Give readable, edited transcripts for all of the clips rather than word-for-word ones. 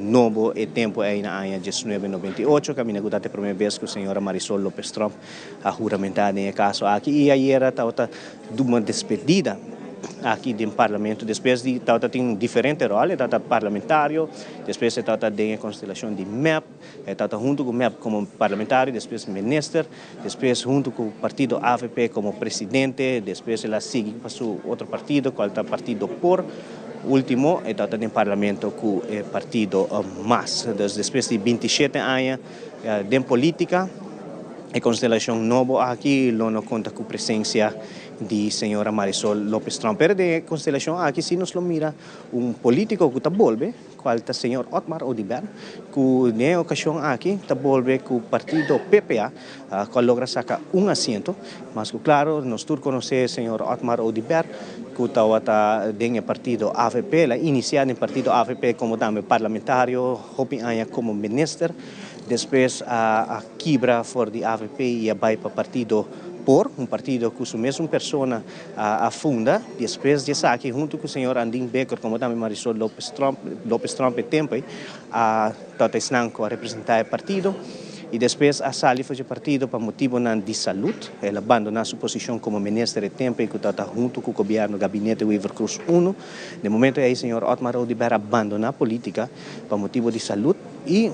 nobo e tempo ey na aña 1998, caminda cu ta e prome bes cu señora Marisol Lopez Tromp a huramenta den e caso aki y ayera tabata duna despedida aki den Parlamento despues di tabata tin diferente rol, e tabata parlamentario, despues e tabata den e constelacion di mep, e tabata hunto cu mep como parlamentario, despues minister, despues hunto cu partido avp como presidente, despues el a sigui pa su otro partido cual ta partido por, ultimo e tabata den Parlamento cu e partido mas. Dus despues di 27 aña den politica, e constelacion nobo aki lo no conta cu presencia di señora Marisol Lopez Tromp. Pero den e constelacion aki si nos lo mira un politico cu ta bolbe, cual ta señor Otmar Oduber, cu den e ocasion aki ta bolbe cu partido PPA, cual logra saca un asiento. Mas cu claro, nos tur conoce señor Otmar Oduber, cu tabata den e partido avp, el a inicia den partido avp como tambe parlamentario, hopi aña como minister, despues a kibra for di avp y a bay pa partido por, un partido cu su mesun persona a funda. Despues di esaki, hunto cu señor Andin Bikker, como tambe Marisol Lopez Tromp, Lopez Tromp e tempo ey, a tabata esnan cu a representa e partido. Y despues a sali for di e partido pa motibonan di salud. El a bandona su posicion como minister e tempo ey cu tabata hunto cu gobierno Gabinete Wever-Croes 1. Den momento ey señor Otmar Oduber a bandona politica pa motibo di salud y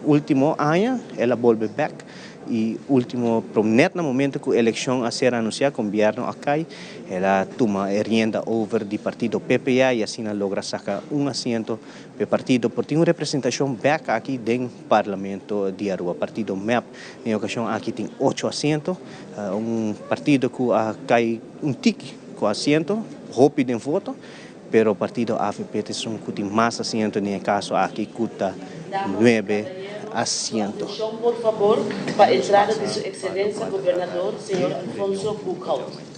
ultimo aña el a bolbe bek y ultimo net na momento cu eleccion a ser anuncia, gobierno a cay, el a tuma e rienda over di partido PPA y asina logra saca un asiento p'e partido por tin un representacion bek aki den Parlamento di Aruba. Partido mep den e ocasion aki tin 8 asiento, un partido cu a cay un tiki cu asiento, hopi den voto, pero partido avp ta esun cu tin mas asiento den e caso aki cu ta 9 asiento. Atencion por fabor pa entrada di su Excelencia Gobernador señor Alfonso Boekhoudt.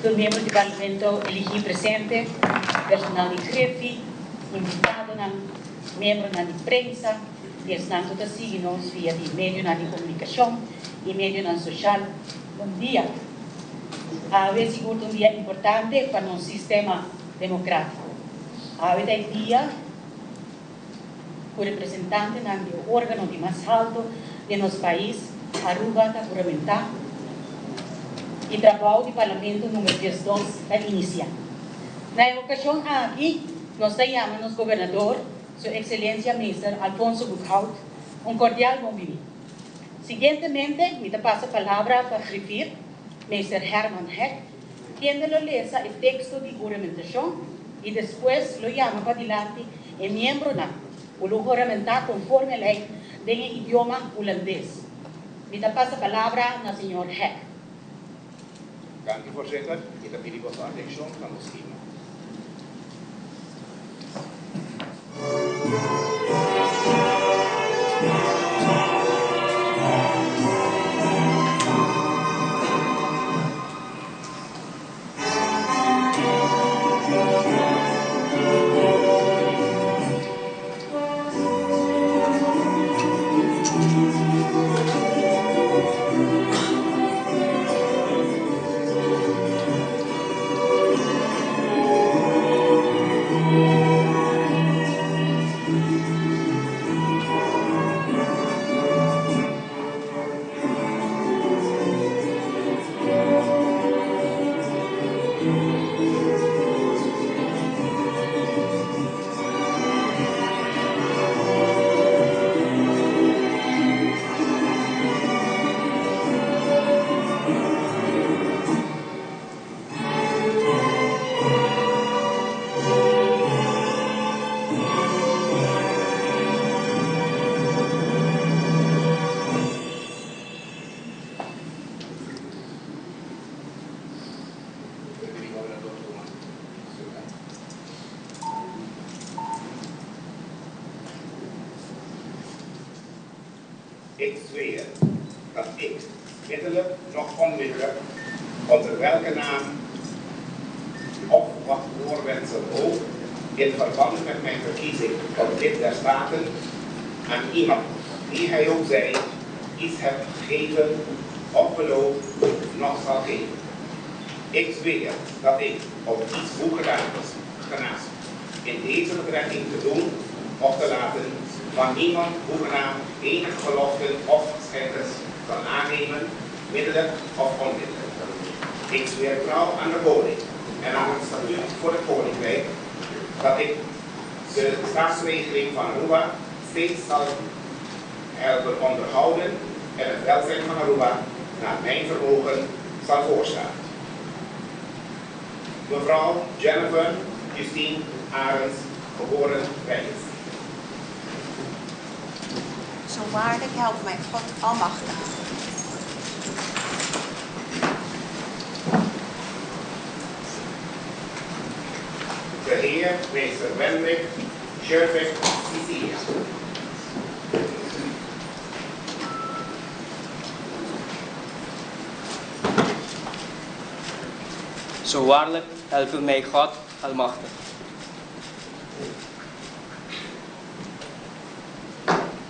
Tur miembro di Parlamento eligi presente, personal di Griffie, invitadonan, miembronan di prensa y esnan cu ta sigui nos via di medionan di comunicacion y medionan social, bon dia. Awe sigur ta un dia importante pa nos sistema democratico. Awe ta e dia cu representantenan di e organo di mas halto den nos pais, Aruba, ta huramenta y trabao di Parlamento numero 12 ta inicia. Na e ocasion aki nos ta yama nos Gobernador, Su Excelencia Meester Alfonso Boekhoudt, un cordial bon bini. Siguientemente mi ta pasa palabra pa Griffier, Meester Herman Heck, kende lo lesa e texto di huramentacion y despues lo yama padilanti e miembronan cu lo huramenta conforme ley den e idioma Hulandes. Mi ta pasa palabra na señor Heck. Danki voorzitter, mi ta pidi boso atencion pa nos himno. Ik zweer dat ik, middelijk noch onmiddellijk, onder welke naam of wat voorwendsel ook, in verband met mijn verkiezing tot lid der Staten, aan iemand, wie hij ook zij, iets heb gegeven of beloofd, noch zal geven. Ik zweer dat ik op iets hoegenaamds in deze betrekking te doen of te laten van niemand hoegenaamd enige geloften of geschenken zal aannemen, middelijk of onmiddellijk. Ik zweer trouw aan de koning en aan het statuut voor het koninkrijk dat ik de staatsregeling van Aruba steeds zal helpen onderhouden en het welzijn van Aruba naar mijn vermogen zal voorstaan. Mevrouw Jennifer Justine Arends, geboren Reyes. Zo waarlijk helpt mij God Almachtig. De heer meester Wendrik Shervik Sicilia. Zo waarlijk helpen mij God Almachtig.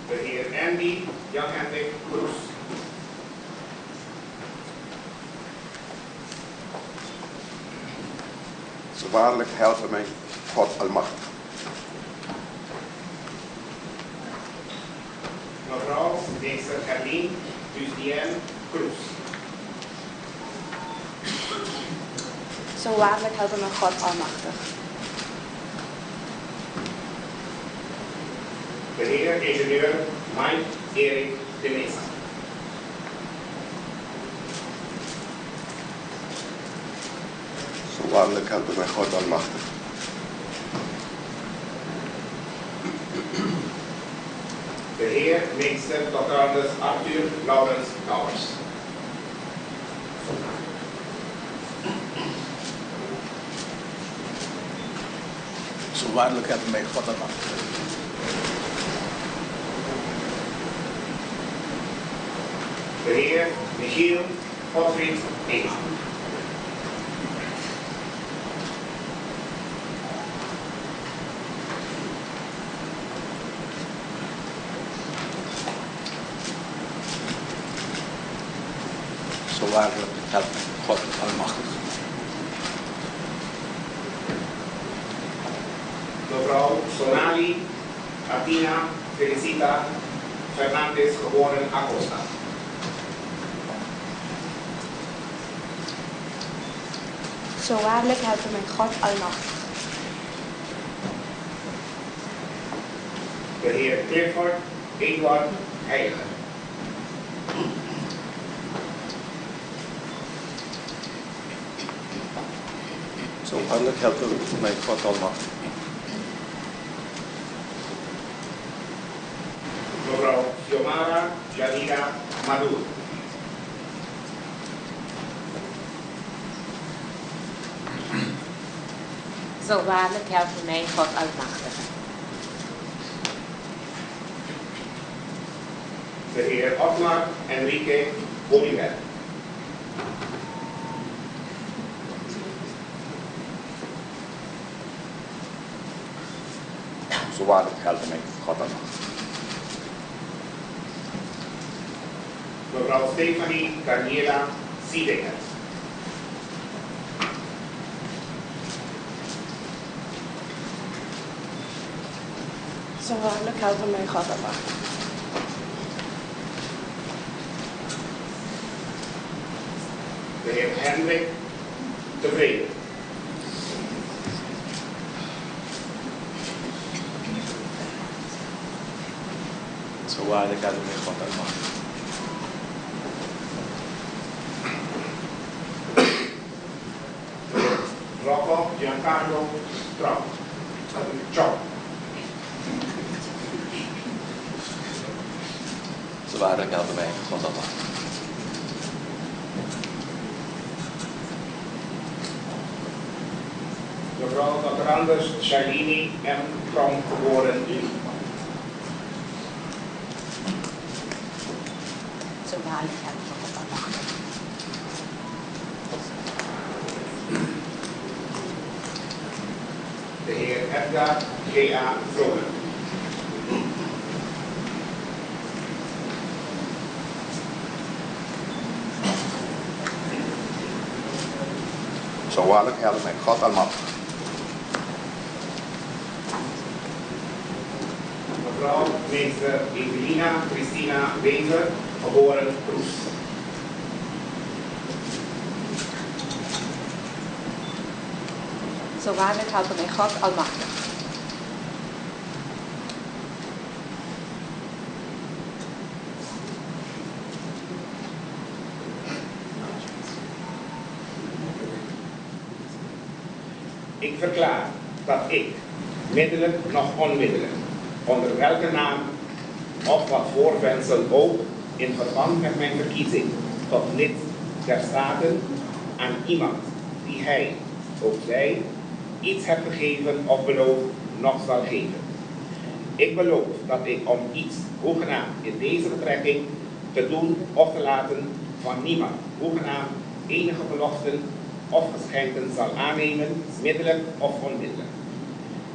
De heer Andy Jan-Hendrik Kroes. Zo waarlijk helpen mij God Almachtig. Mevrouw meester Herlien Lucien Kroes. Zo waarlijk helpen mij God Almachtig. De heer ingenieur Mike Erik de Mesa. Zo waarlijk helpen mij God Almachtig. De heer meester Dr. Anders Arthur Laurens Towers. Zo waarlijk helpen mij God Almachtig. De heer Michiel Godfried Eeman. Zo waarlijk helpt mij God Almachtig. Mevrouw Sonali Atina Felicita Fernandez, geboren Acosta. Zo waarlijk helpen mij God Almachtig. De heer Clifford Eduard Heilige. Zo waarlijk helpen mij God Almachtig. Mevrouw Xiomara Janina Maduro. Zo waarlijk helpen mij God Almachtig. De heer Otmar Enrique Bolivar. Zo waarlijk helpen mij God Almachtig. Mevrouw Stephanie Daniela Siedeker. Zo waarlijk helpen mij God Almachtig. De heer Hendrik Tevreden. Zo waarlijk helpen mij God Almachtig. De heer Rocco Giancarlo Trump. Chong. Zo waarlijk helpen mij God Almachtig. Mevrouw Dr. Anders Shalini M. Trom, geboren Lee. waarlijk helpe God almachtig. De heer Edgar G.A. Vroomen. Zo waarlijk helpe mij God almachtig. Mevrouw meester Evelina Christina Wever, geboren Kroes. Zo waarlijk helpe mij God almachtig. Ik verklaar dat ik, middelijk noch onmiddellijk, onder welke naam of wat voorwendsel ook, in verband met mijn verkiezing tot lid der Staten aan iemand die hij of zij iets heb gegeven of beloofd, nog zal geven. Ik beloof dat ik om iets hoegenaamd in deze betrekking te doen of te laten van niemand hoegenaamd enige beloften of geschenken zal aannemen, middelijk of onmiddellijk.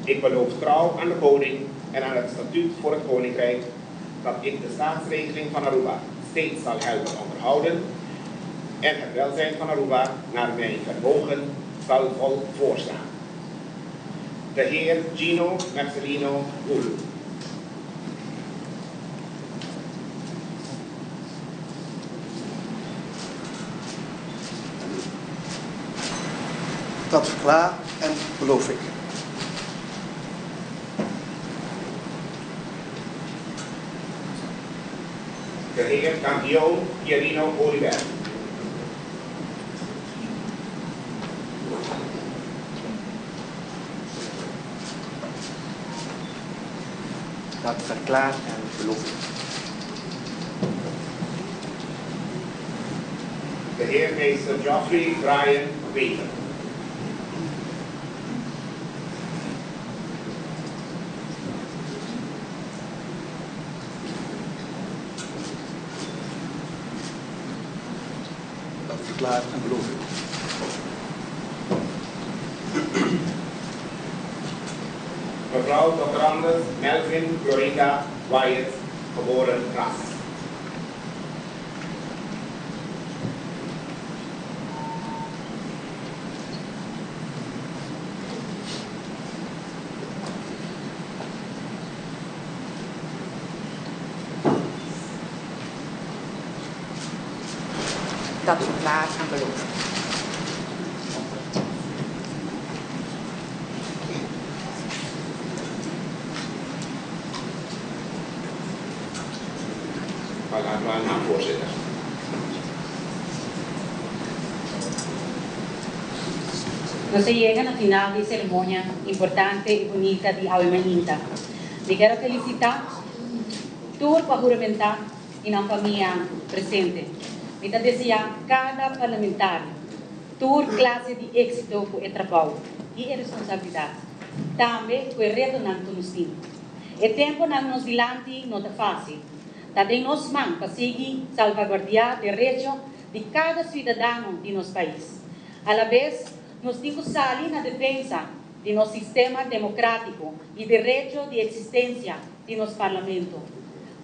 Ik beloof trouw aan de koning en aan het statuut voor het koninkrijk dat ik de staatsregeling van Aruba steeds zal helpen onderhouden en het welzijn van Aruba naar mijn vermogen zal vol voorstaan. De heer Gino Marcelino Goeloe. Dat verklaar en beloof ik. De heer Cantillon Pierino Oliver. Dat verklaar en beloof ik. De heer meester Geoffrey Brian Wever. Dat verklaar en beloof ik. Mevrouw Dr. Anders Melvin Clorinda Wyatt, geboren Ras. Dat verklaar en beloof ik. Palabra aan voorzitter. Nos a yega na final di e ceremonia importante y bunita di awe mainta. Mi kier a felicita tur cu a huramenta y nan famia presente. Mi ta desea cada parlamentario tur clase di exito cu e trabao y e responsabilidad. Tambe cu e retonan cu nos tin. E temponan nos dilanti no ta facil. Ta den nos man pa sigui salvaguardiá derecho di kada suidadano di nos pais. Alabes, nos tin ku sali na defensa di nos sistema demokratiko i derecho di eksistensia di nos Parlamento.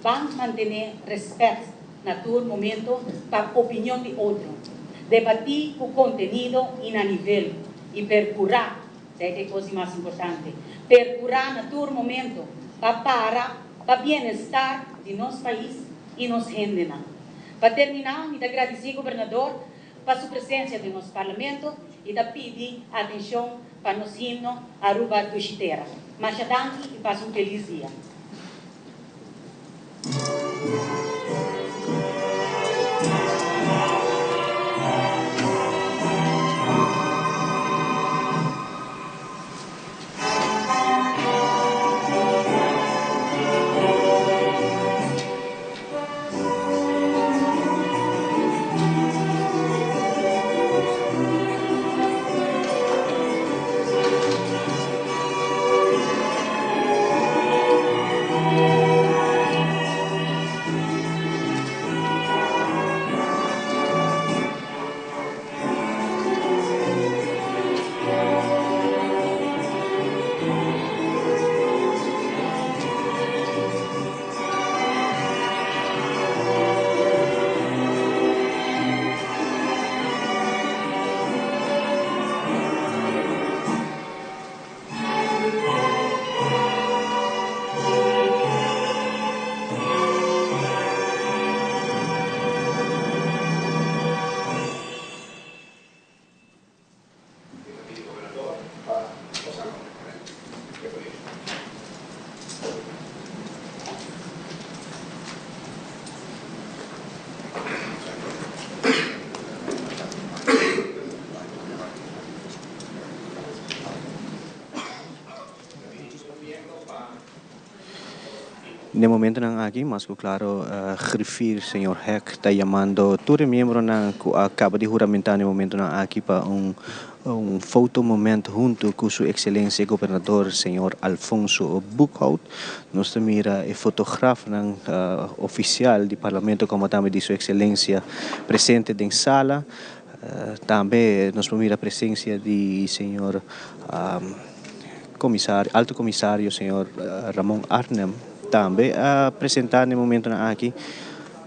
Ban mantené rèspèt na tur momento pa opinion di otro, debatí ku kontenido i na nivel i perkurá Esei ta e kos di mas importante. Perkurá na tur momento pa para pa bienestar di nos pais i nos hendenan. Pa terminá, mi ta gradisí Gobernador pa su presensia den nos Parlamento i ta pidi atenshon pa nos himno Aruba Dushi Tera. Masha danki i pasa un felis dia. Den momentonan aki, mas ku klaro, Griffier señor Heck ta yamando tur e miembronan ku a kaba di huramentá den momentonan aki pa un un foto moment huntu ku su ekselensia gobernador señor Alfonso Boekhoudt. Nos ta mira e fotografnan ofisial di parlamento komo tambe di su ekselensia presente den sala. Tambe nos por mira presensia di señor Comisario, Alto Comisario señor Ramon Arnhem tambe a presenta na e momentonan aki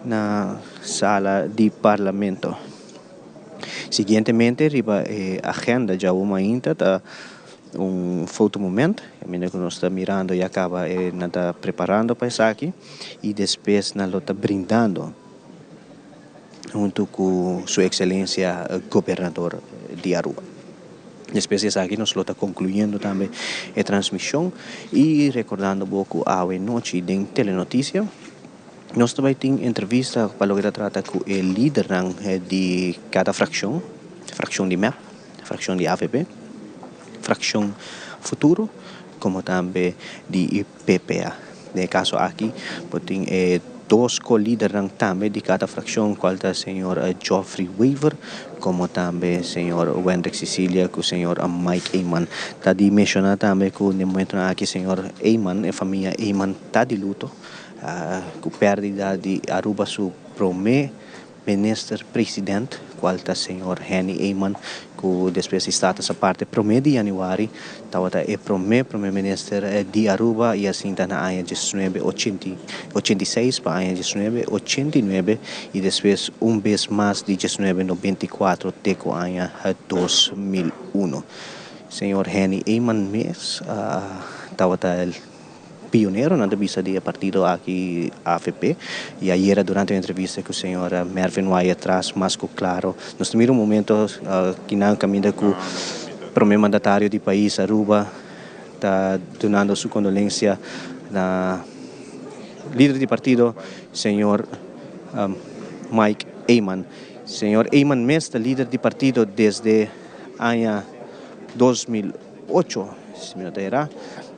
na sala di Parlamento. Siguientemente riba e agenda djawo mainta ta un foto moment, caminda cu nos ta mirando ya caba e nan ta preparando pa esaki y despues nan lo ta brindando hunto cu su excelencia Gobernador di Aruba. Despues di esaki nos lo ta concluyendo tambe e transmision y recordando bo cu awe nochi den Telenoticia nos ta bay tin entrevista pa loke ta trata cu e lidernan di cada fraccion, fraccion di mep, fraccion di avp, fraccion Futuro como tambe di PPA. Den e kaso aki bo tin e dos ko-lidernan tambe di kada frakshon kual ta señor Geoffrey Wever komo tambe señor Wendrick Cicilia ku señor Mike Eman. Ta di menshoná tambe ku den momentonan aki señor Eman, e famia Eman ta di luto ku pèrdida di Aruba su promé Minister President, cual ta señor Henny Eman, cu despues di status aparte prome di januari tabata e prome Prome Minister di Aruba y asinta na aña diesnuebe ochenta i seis pa aña 1989 y despues un bes mas di 1994 te cu aña 2001. Señor Henny Eman mes tabata pionero nan ta bisa di e partido aki AVP y ayera durante un entrevista cu señor Mervin Wyatt-Ras mas cu claro nos ta mira un momento kinan caminda cu prome mandatario di pais Aruba ta dunando su condolencia na lider di partido señor Mike Eman. Señor Eman mes ta lider di partido desde aña 2008, si mi no ta era,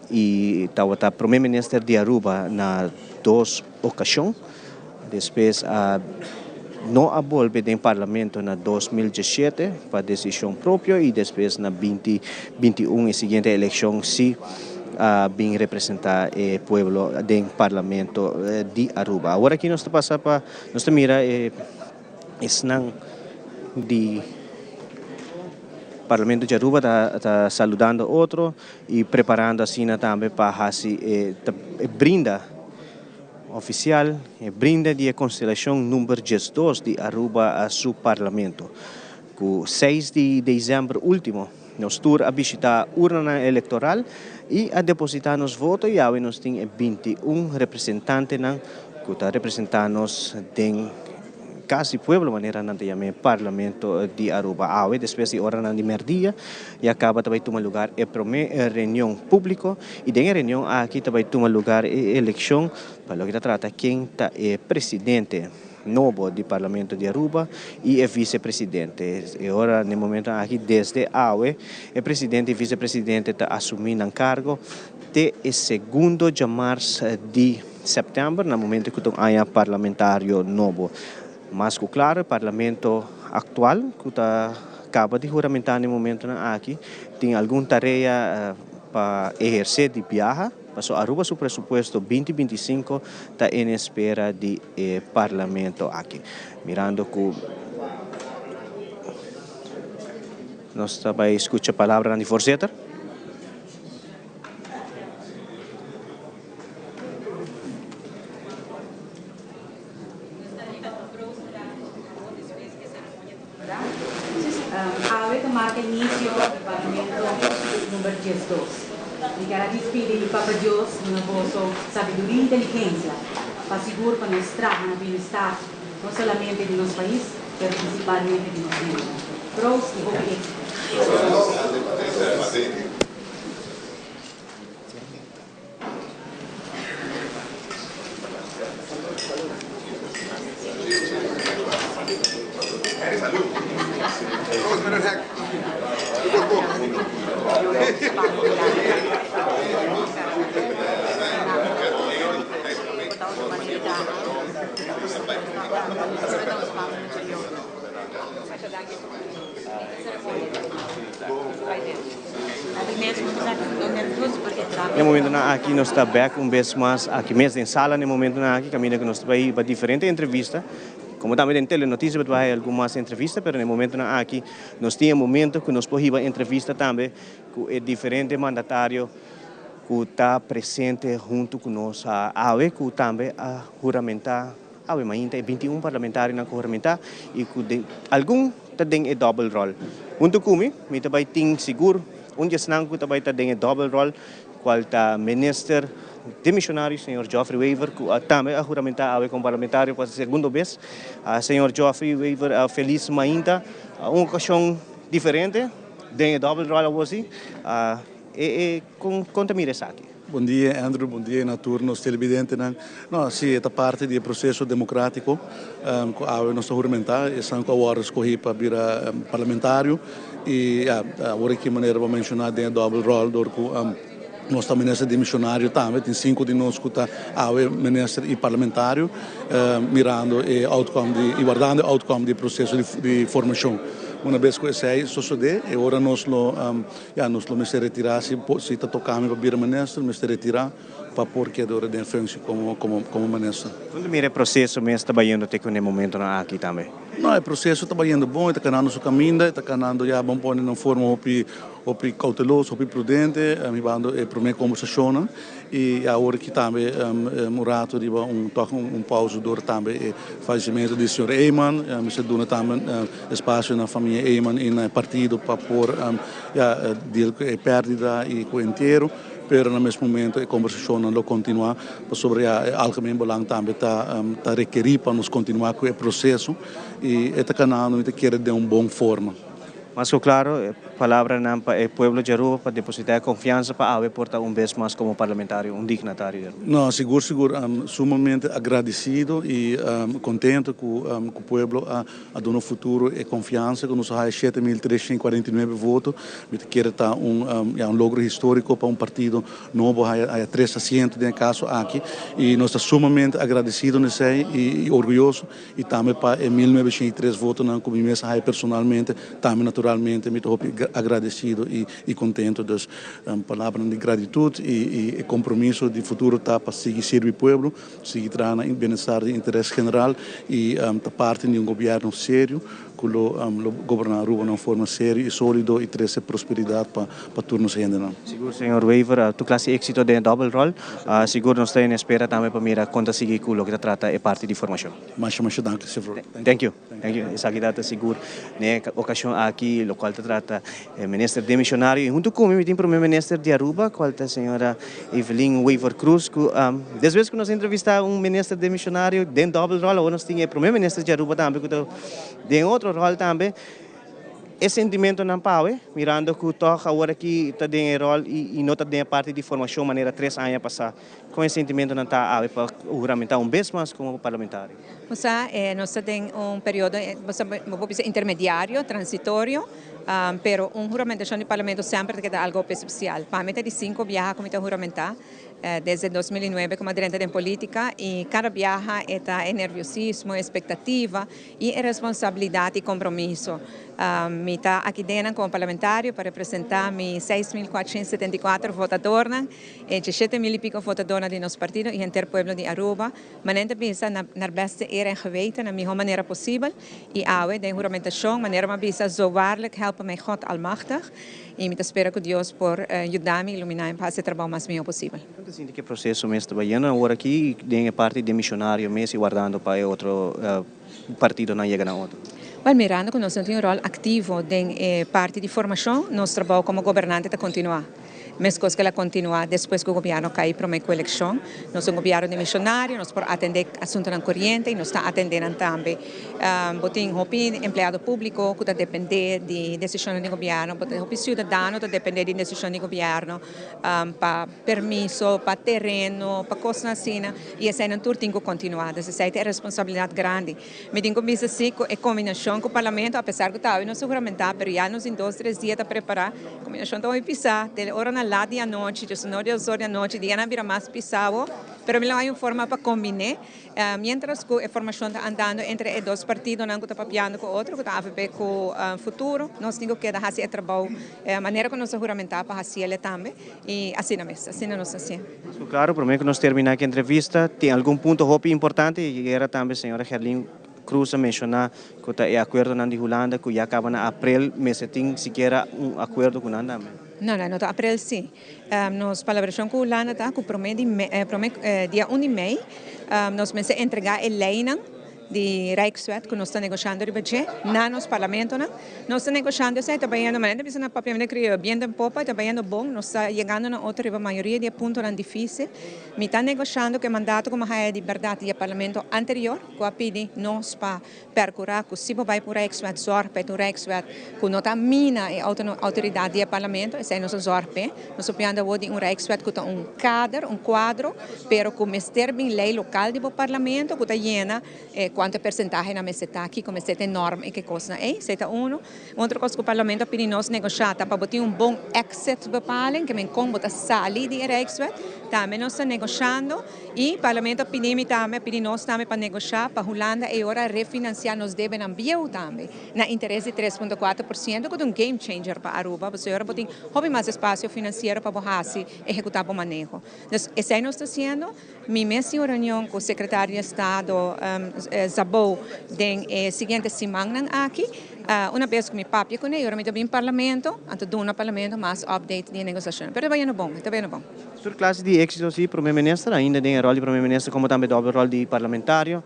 y tabata prome minister di Aruba na dos ocasion. Despues a no a bolbe den parlamento na 2017 pa decision propio y despues na 2021 e siguiente eleccion si a bin representa e pueblo den parlamento di Aruba. Awor aki nos ta pasa pa nos ta mira e esnan di Parlamento di Aruba ta saludando otro y preparando asina tambe pa haci e brinda oficial, e brinda di e constelacion number 12 di Aruba su Parlamento. Cu 6 di december ultimo nos tur a bishita urnanan electoral y a deposita nos voto y awe nos tin e 21 representantenan cu ta representa nos den Cas di Pueblo, manera nan ta yama e Parlamento di Aruba. Awe, despues di oranan di merdia, ya caba ta bay tuma lugar e prome reunion publico y den e reunion aki ta bay tuma lugar e eleccion pa loke ta trata ken ta e presidente nobo di Parlamento di Aruba y e vicepresidente. E ora, n'e momento aki, desde awe, e presidente y vicepresidente ta asumi nan cargo te e segundo djamars di september, na momento cu ta un aña parlamentario nobo. Mas cu claro, e Parlamento actual, cu ta caba di huramenta n'e momentonan aki, tin algun tarea pa eherce di biaha, pasobra Aruba su presupuesto 2025 ta en espera di e Parlamento aki. Mirando cu nos ta bay scucha palabranan di voorzitter. Awe ta marca inicio di Parlamento number 12. Mi kier a dispidi di Papa Dios duna boso sabiduria y inteligencia pa sigur pa nos traha na bienestar no solamente di nos pais pero principalmente di nos hendenan. Proost y hopi exito. Na e momentonan aki nos ta bek un bes mas aki mes den sala na e momentonan aki kaminda ku nos ta bai hiba diferente entrevista komo tambe den telenotisia bo ta bai haya algun mas entrevista pero na e momentonan aki nos tin e momento ku nos por hiba entrevista tambe ku e diferente mandatario ku ta presente huntu ku nos awe ku tambe a huramentá awe mainta e 21 parlamentarionan ku huramentá i ku den algun ta den e dòbel ròl. Huntu ku mi, mi ta bai tin sigur un di esnan ku ta bai ta den e dòbel ròl kual ta minister demishonario señor Geoffrey Wever ku a tambe a huramentá awe komo parlamentario pa segundo bes. Señor Geoffrey Wever felis mainta un okashon diferente den e dòbel ròl awosi. E e kon kon ta mira esaki? Bon dia Andrew, bon dia na tur nos televidentenan. No, si e ta parti di e proseso demokratiko ku awe nos ta huramentá, esnan ku a wòrdu skohí pa bira parlamentario i ya, awor aki manera bo a menshoná den e dòbel ròl dor ku nos ta minister demisionario tambe, tin sinku di nos ku ta awe minister i parlamentario mirando e outcome di i wardando e outcome di e proseso di formashon. Una bes ku esei sosodé e ora nos lo Ya, nos lo mester retirá si si ta toká mi pa bira minister, mester retirá pa por keda ora den functie komo komo komo minister. Kon ta mira e proseso mes ta bayendo te ku n'e momentonan aki tambe? No, e proseso ta bayendo bon, e ta kanando su kaminda, e ta kanando ya bon pone na un forma hopi hopi kouteloso, hopi prudente, hibando e promé kombersashonnan i awor aki tambe un rato riba un tòg un pausa dor tambe e fallecimento di señor Eman, mester duna tambe Espacio na famia Eman y na e partido pa por ya deal cu e perdida y cu entiero, pero na mes momento e conversacionnan lo continua pasobra ya e algemeen belang tambe ta ta rekeri pa nos continua cu e proceso y e ta canando mi ta kere den un bon forma. Mas cu claro, e palabranan pa e pueblo di Aruba pa deposita e confiansa pa awe por ta un bes mas como parlamentario, un dignatario di Aruba. No, sigur sigur, sumamente agradecido y contento cu cu pueblo a A duna futuro e konfiansa ku nos a haya 7349 voto. Mi ta kere ta un ya un logro historiko pa un partido nobo haya haya tres asiento den e kaso aki i nos ta sumamente agradesido na esei i orguyoso i tambe pa e 1903 votonan ku mi mes a haya personalmente tambe naturalmente mi ta hopi agradesido i i kontento. Dus palabranan di gratitut i i e kompromiso di futuro ta pa sigui sirbi pueblo. Sigui traha na bienestar di interes general y ta parti di un gobierno serio cu lo lo goberna Aruba na un forma serio y solido y trece prosperidad pa pa tur nos hendenan. Sigur señor Wever, tur clase exito den e dobbel rol. Sigur nos ta en espera tambe pa mira con ta sigui cu loke ta trata e parti di formacion. Masha masha danki señor. Thank you. Thank you. Esaki ta ta sigur den e ocasion aki locual ta trata e minister demisionario y hunto cu mi mi tin prome minister di Aruba cual ta señora Evelyn Wever Croes cu despues cu nos a entrevista un minister demisionario den dobbel rol awor nos tin e prome minister di Aruba tambe cu ta den otro rol tambe. E sentimentonan pa awe, mirando cu tog awor aki ta den e rol y no ta den e parti di formacion manera tres aña pasa, con e sentimentonan ta awe pa huramentá un bes mas como parlamentario? Bo sa, nos ta den un periodo, bo sa, bo por bisa intermediario, transitorio, pero un huramentacion di parlamento semper ta keda algo hopi especial. Pa mi ta di cinco biaha cu mi ta huramentá, desde 2009 cu mi a drenta den politica y cada biaha e ta e nerviosismo, e expectativa, y e responsabilidad y compromiso. Mi ta aki dennan como parlamentario pa representa mi 6474 votadornan, e 7000 y pico votadornan di nos partido y henter pueblo di Aruba. Manera ta bisa na naar beste eer en geweten, na miho manera posibel y awe den huramentacion manera mi a bisa zo waarlijk helpe mij God almachtig y mi ta spera cu Dios por yuda mi, ilumina mi pa haci e trabao mas miho posibel. Con ta sinti cu e proceso mes ta bayendo awor aki den e parti di misionario mes y wardando pa e otro partidonan yega na otro? Wel, mirando cu nos no tin un rol activo den e parti di formacion, nos trabao como gobernante ta continua. Mescos cu el a continua despues cu gobierno cay prome cu eleccion. Nos ta un gobierno di misionario, nos por atende asuntonan coriente y nos ta atende nan tambe. Bo tin hopi empleado publico cu ta depende di decisionnan di gobierno, bo tin hopi ciudadano ta depende di decision di gobierno pa permiso, pa tereno, pa cosnan asina y eseinan tur tin cu continua. Dus esei ta e responsabilidad grandi. Mi tin cu bisa si cu e combinacion cu Parlamento, apesar cu tawe no sugramentá, pero ya nos tin dos tres dia ta prepara, combinacion ta hopi pisá, te oranan lat di anochi, djesnor di osor di anochi, dianan a bira mas pisá bo. Pero mi lo hay un forma pa combine, mientras cu e formacion ta andando entre e dos partidonan cu ta papiando cu otro, cu ta AVP cu Futuro, nos tin cu keda haci e trabou manera cu nos a huramenta pa haciele tambe, y asina mes, asina nos ta hacié. Claro, prome cu nos termina cu entrevista, tin algun punto hopi importante y era tambe señora Gerlien Croes a menciona cu ta e acuerdonan di Hulanda cu ya caba na april, mester tin sikiera un acuerdo cu nan tambe. No, no, no ta april si. Nos palabracion cu Hulanda ta cu prome di prome dia un di mei nos mester entrega e leynan di Rijkswet cu nos ta negoshando riba dje na nos parlamentonan. Nos ta negoshando esei, ta bayendo, manera ta bisa na papiamento criollo, biento en popa, ta bayendo bon, nos ta yegando na otro riba mayoria di e puntonan dificil. Mi ta negoshando cu e mandato cu mi a haya di berdad di e parlamento anterior cu a pidi nos pa percura cu si bo bay pa un Rijkswet zorg pa e ta un Rijkswet cu no ta mina e autoridad di e parlamento, esey nos a zorg p'e. Nos a pianda awor di un Rijkswet cu ta un kader, un cuadro, pero cu mester bin ley local di bo parlamento cu ta yena cuanto e percentahenan mester ta, kico mester ta e norm y ke cosnan ey. Esey ta uno. Un otro cos cu parlamento a pidi nos negosha ta pa bo tin un bon exit bepaling, ke men con bo ta sali di e Rijkswet. Tambe nos ta negoshando. Y Parlamento a pidi mi tambe, a pidi nos tambe pa negosha pa Hulanda e ora refinancia nos debenan bieu tambe na interes di 3.4% cu ta un game changer pa Aruba, pasobra e ora bo tin hopi mas espacio financiero pa bo haci, ehecuta bo maneho. Dus esey nos ta haciendo. Mi mes tin un reunion cu Secretario di Estado Szabó den e siguiente simannan aki. Una bes cu mi papia cune, e ora mi ta bin Parlamento, anto duna Parlamento mas update di e negociacionnan. Pero ta bayendo bon, ta bayendo bon. Tur clase di exito si, Prome Minister, ainda den e rol di Prome Minister como tambe doble rol di parlamentario.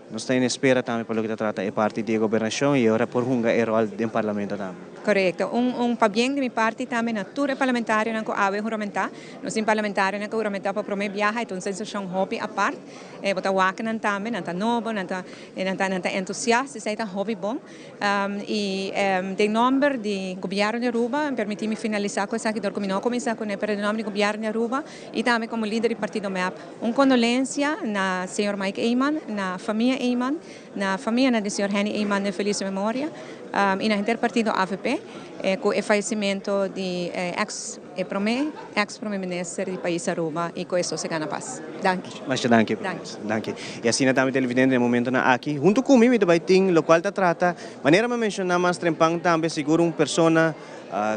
Nos ta en espera tambe pa loke ta trata e parti di e gobernacion y ora por hunga e rol den Parlamento tambe. Corecto. Un un pabien di mi parti tambe na tur e parlamentarionan cu awe huramenta. Nos tin parlamentarionan cu huramenta pa prome biaha, e ta un sensacion hopi apart. Bo ta wak nan tambe, nan ta nobo, nan ta nan ta nan ta entusiast, esey ta hopi bon. Y den nomber di Gobierno di Aruba, permiti mi finalisa cu esaki dor cu mi no a cuminsa cune, pero den nomber di Gobierno di Aruba y tambe como lider di partido mep, un condolencia na señor Mike Eman, na famia Eman, na famianan di señor Henny Eman den feliz memoria y na henter partido avp cu e fayecimento di ex E prome ex prome minister di pais Aruba y cu eso se gana pas. Danki. Masha danki Prome. Danki. Y asina tambe televidente den momentonan aki hunto cu mi mi ta bay tin locual ta trata manera mi a menciona mas trempan tambe sigur un persona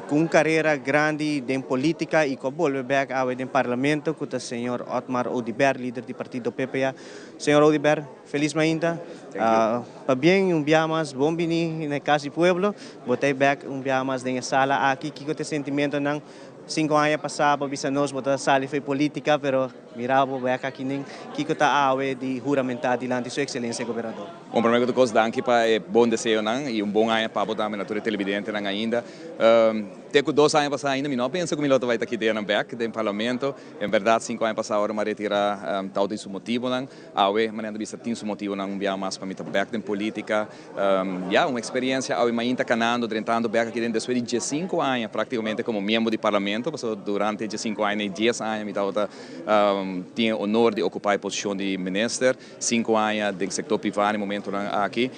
cu un carera grandi den politica y cu a bolbe bek awe den parlamento cu ta señor Otmar Oduber lider di partido PPA. Señor Oduber felis mainta. Pabien un bia mas bon bini na e cas di pueblo. Bo ta e bek un bia mas den e sala aki. Kiko ta e sentimentonan? 5 aña pasa bo bisa nos bo ta sali for e politica, pero mira bo bek aki nen. Kiko ta awe di huramenta dilanti su excelencia gobernador? Bon, prome cu tur cos, danki pa e bon deseonan y un bon aña pa bo tambe na tur e televidentenan ainda. Te cu 2 aña pasa ainda mi no a pensa cu mi lo ta bay ta kidenan bek den parlamento. En berdad, 5 aña pasa ora mi a retira, tawata tin su motibonan. Awe, manera ta bisa, tin su motibonan un bia mas pa mi ta bek den politica. Ya, un experiencia awe mainta canando, drentando bek aki den despues di 15 aña practicamente como miembro di parlamento, pasobra durante 15 aña y 10 aña mi tabata tin e honor di ocupa e posicion di minister, 5 aña den sector priva. E momentonan aki,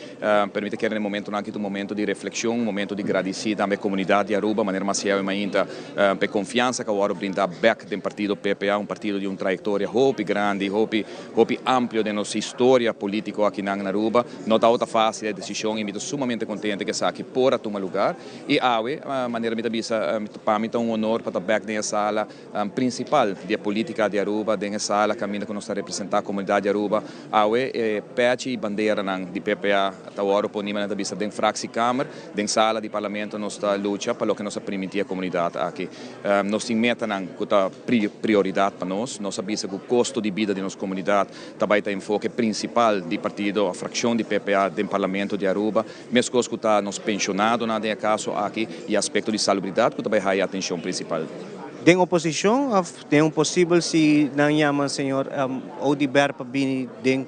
pero mi ta kere e momentonan aki ta un momento di reflexion, un momento di gradici tambe comunidad di Aruba, manera mas awe mainta, pa e confiansa cu a wordo brinda bek den partido PPA, un partido di un trayectoria hopi grandi, hopi, hopi amplio den nos historia politico aki na Aruba. No tabata facil e decision y mi ta sumamente contento cu esaki por a tuma lugar. Y awe, manera mi ta bisa, pa mi ta un honor pa ta bek den e sala principal di politica di Aruba, den e sala caminda cu nos ta representa comunidad di Aruba. Awe, e pechi y banderanan di PPA ta wordo poni, manera ta bisa, den fractiekamer, den sala di parlamento nos ta lucha pa loke nos a priminti e comunidad aki. Nos tin metanan cu ta prioridad pa nos. Nos a bisa cu costo di bida di nos comunidad ta bay ta enfoke principal di partido, fraccion di PPA den parlamento di Aruba. Mescos cu ta nos pensionadonan den e caso aki y aspecto di salubridad cu ta bay haya atencion principal. Den oposicion of den un posibel si nan yama señor Oduber pa bini den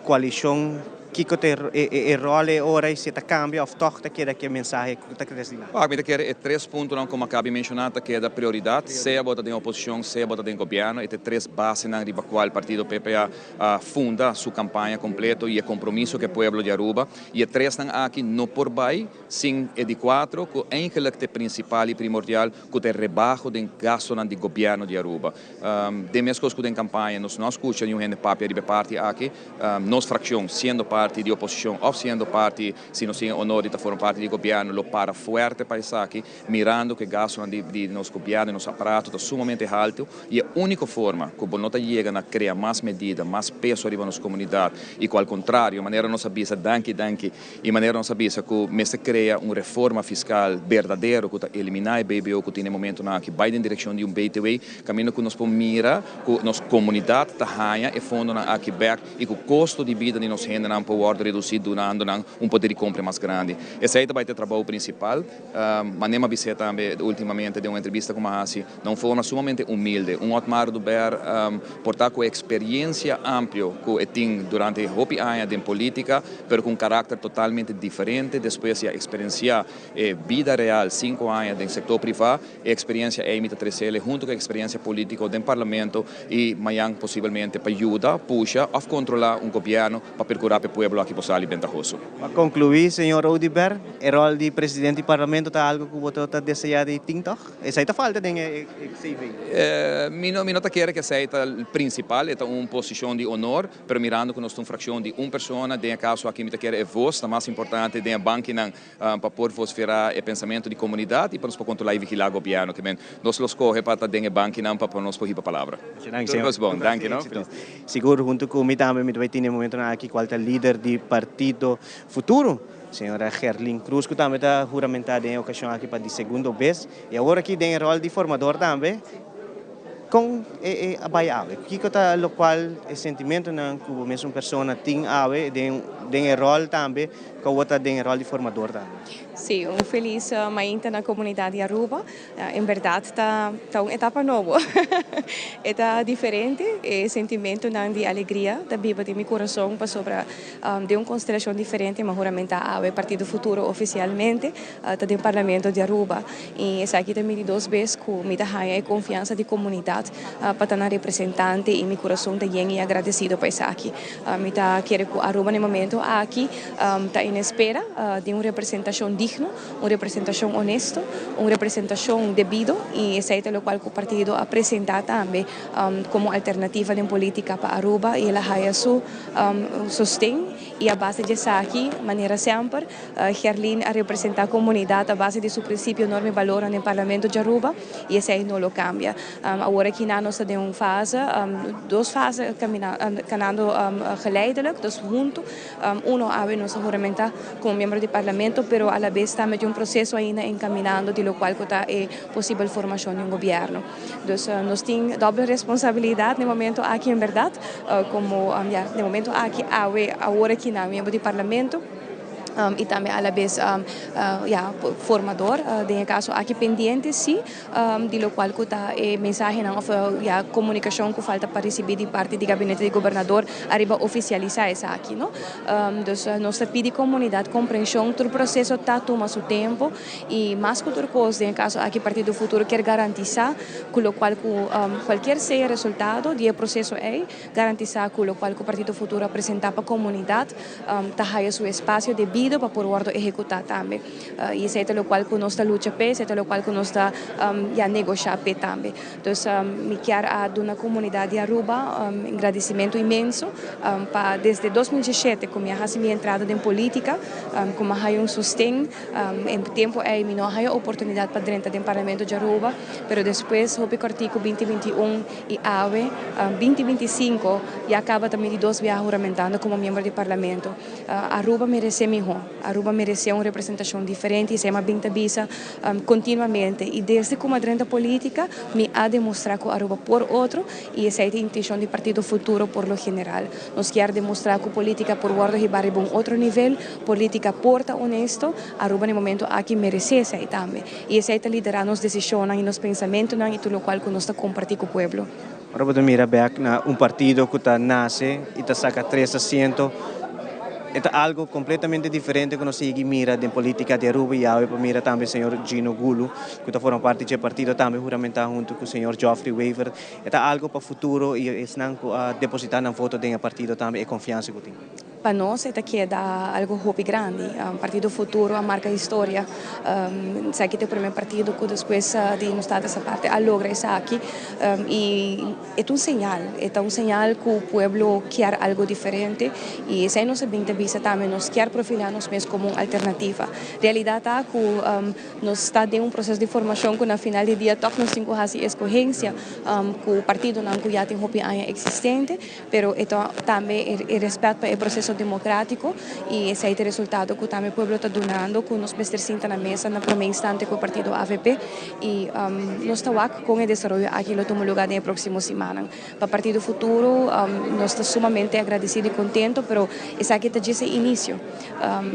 coalicion? Kiko ta e ròl e ora i si e ta kambia òf tòg ta keda ku e mensahe ku ta kere dilanti? Wak, mi ta kere e tres puntonan ku mi a kabi menshoná ta keda prioridat, sea bo ta den oposishon, sea bo ta den gobièrnu, e ta e tres basenan riba kual partido PPA a funda su kampaña kompleto i e kompromiso ku e pueblo di Aruba. I e tresnan aki no por bai sin e di kuatro ku eigenlik ta e prinsipal i primordial ku ta e rebaho den gastonan di gobièrnu di Aruba. Den meskos ku den kampaña nos no a skucha niun hende papia riba e parti aki. Nos frakshon, siendo parti di oposishon òf siendo parti, si nos tin e onor di ta forma parti di gobièrnu, lo para fuerte pa esaki, mirando ku e gastunan di nos gobièrnu i nos aparato ta sumamente haltu i e úniko forma ku bo no ta yega na krea mas medida, mas peso riba nos komunidat i ku al kontrario, manera nos a bisa, danki, danki, i manera nos a bisa ku mester krea un reforma fiskal berdadero ku ta eliminá e BBO ku tin e momentunan aki bai den direkshon di un BTW, kaminda ku nos por mira ku nos komunidat ta haña e fondonan aki bèk i ku kosto di bida di nos hendenan por wòrdu redusí dunando nan un poder di kompra mas grandi. Esei ta bai ta e trabou prinsipal. Manera mi a bis'é tambe últimamente den un entrevista ku mi a hasi, na un forma sumamente humilde, un Otmar Oduber por ta ku e eksperiencia amplio ku e tin durante hopi aña den polítika, pero ku un karakter totalmente diferente despues di a eksperensiá e bida real sinku aña den sektor privá. E eksperiencia ei mi ta tresele huntu ku e eksperiencia polítiko den parlamento i mañan posibelmente pa yuda, pusha òf kontrolá un gobièrnu pa perkurá pa e pueblo aki por sali bentahoso. Pa konkluí, señor Oduber, e ròl di presidente di parlamento ta algu ku bo ta deseá di tin tòg? Esei ta falta den e CV? Mi no mi no ta kere ku esei ta prinsipal, e ta un posishon di honor. Pero mirando ku nos ta un frakshon di un persona, den e kaso aki mi ta kere e vos ta mas importante den e bankinan pa por vosferá e pensamentu di komunidat i pa nos por kontrolá i vigilá gobièrnu. Ke men nos lo skohe pa ta den e bankinan pa pa nos por hiba palabra. Tur kos bon. Danki no. Sigur huntu ku mi tambe mi ta bai tene e momentunan aki kual ta lider di Partido Futuro, señora Gerlin Cruz ku tambe ta huramentá den e okashon aki pa di segundo bes i awor aki den e ròl di formador tambe. Kon e a bai awe? Kiko ta lokual e sentimentonan ku bo mesun persona tin awe den den e ròl tambe ku awor ta den e ròl di formador tambe? Sí, un felis mainta na komunidat di Aruba. En bèrdat ta ta un etapa nobo. E ta diferente, e sentimentonan di alegria ta biba den mi kurason pasobra den un konstelashon diferente mi a huramentá awe Partido Futuro ofisialmente ta den Parlamento di Aruba. I esaki ta midi dos bes ku mi ta haña e konfiansa di komunidat pa ta nan representante i mi kurason ta yen i agradesido pa esaki. Mi ta kere ku Aruba na e momento aki ta en espera di un representashon digno, un representashon honesto, un representashon debido i esei ta lokual ku partido a presentá tambe komo alternativa den politika pa Aruba i el a haya su sosten i a base di esaki manera semper Gerlin a representa comunidad a base di su principio, norma y balornan den Parlamento di Aruba y esey no lo cambia. Awor aki nan nos ta den un fase, dos fase canando geleidelijk, dus hunto. Uno awe nos a huramenta como miembro di Parlamento, pero a la bes tambe tin un proceso ainda encaminando di locual cu ta e posibel formacion di un gobierno. Dus nos tin doble responsabilidad na e momento aki en berdad, como ya, na e momento aki awe awor aki nan miembro di Parlamento. Y tambe alabes ya formador den e caso aki pendiente si di locual cu ta e mensahenan of ya comunicacion cu falta pa ricibi di parti di gabinete di gobernador ariba oficialisa esaki no. Dus nos ta pidi comunidad comprension tur proceso ta tuma su tempo y mas cu tur cos den e caso aki Partido Futuro kier garantisa cu locual cu cualkier sea e resultado di e proceso ey Garantisa cu locual cu Partido Futuro a presenta pa comunidad ta haya su espacio debido pa por wordo ehecuta tambe. Y esey ta locual cu nos ta lucha p'e, esey ta locual cu nos ta ya negosha p'e tambe. Dus mi kier a duna comunidad di Aruba un gradicimento inmenso pa desde 2017 cu mi a haci mi entrada den politica cu mi a haya un sosten. E tempo ey mi no a haya oportunidad pa drenta den Parlamento di Aruba, pero despues hopi cortico 2021 I awe, binti 25, ya caba ta mi di dos biaha huramentando como miembro di Parlamento. Aruba merece miho. Aruba merece un representacion diferente y esey mi a bin ta bisa continuamente. Y desde cu mi a drenta politica, mi a demostra cu Aruba por otro y esey ta e intencion di Partido Futuro por lo general. Nos kier demostra cu politica por wordo hiba riba un otro nivel, politica por ta honesto. Aruba na e momento aki merece esey tambe. I esei ta liderá nos desishonnan i nos pensamentunan i tur lokual ku nos ta kompartí ku pueblo. Ora bo ta mira bèk na un partido ku ta nase i ta saka tres asiento, E ta algo completamente diferente cu nos sigui mira den politica di Aruba y awe por mira tambe señor Gino Gulu cu ta forma parti dje partido tambe huramenta hunto cu señor Geoffrey Wever. E ta algo pa futuro y esnan cu a deposita nan voto den e partido tambe e confiansa cu tin. Pa nos e ta keda algo hopi grandi. Partido Futuro a marca historia. Esaki ta e primer partido cu despues di nos tata esa parte a logra esaki y e ta un señal, e ta un señal cu pueblo kier algo diferente y esey nos a bin ta bisa tambe, nos kier profila nos mes como un alternativa. Realidad ta cu nos ta den un proceso di formacion cu na final di dia toch nos tin cu haci escogencia cu partidonan cu ya tin hopi aña existente. Pero e ta tambe e respet pa e proceso democratico y esey ta e resultado cu tambe pueblo ta dunando cu nos mester sinta na mesa na prome instante cu e partido avp y nos ta wak con e desaroyo aki lo tuma lugar den e proximo simannan. Pa Partido Futuro nos ta sumamente agradecido y contento pero esaki ta djis e inicio.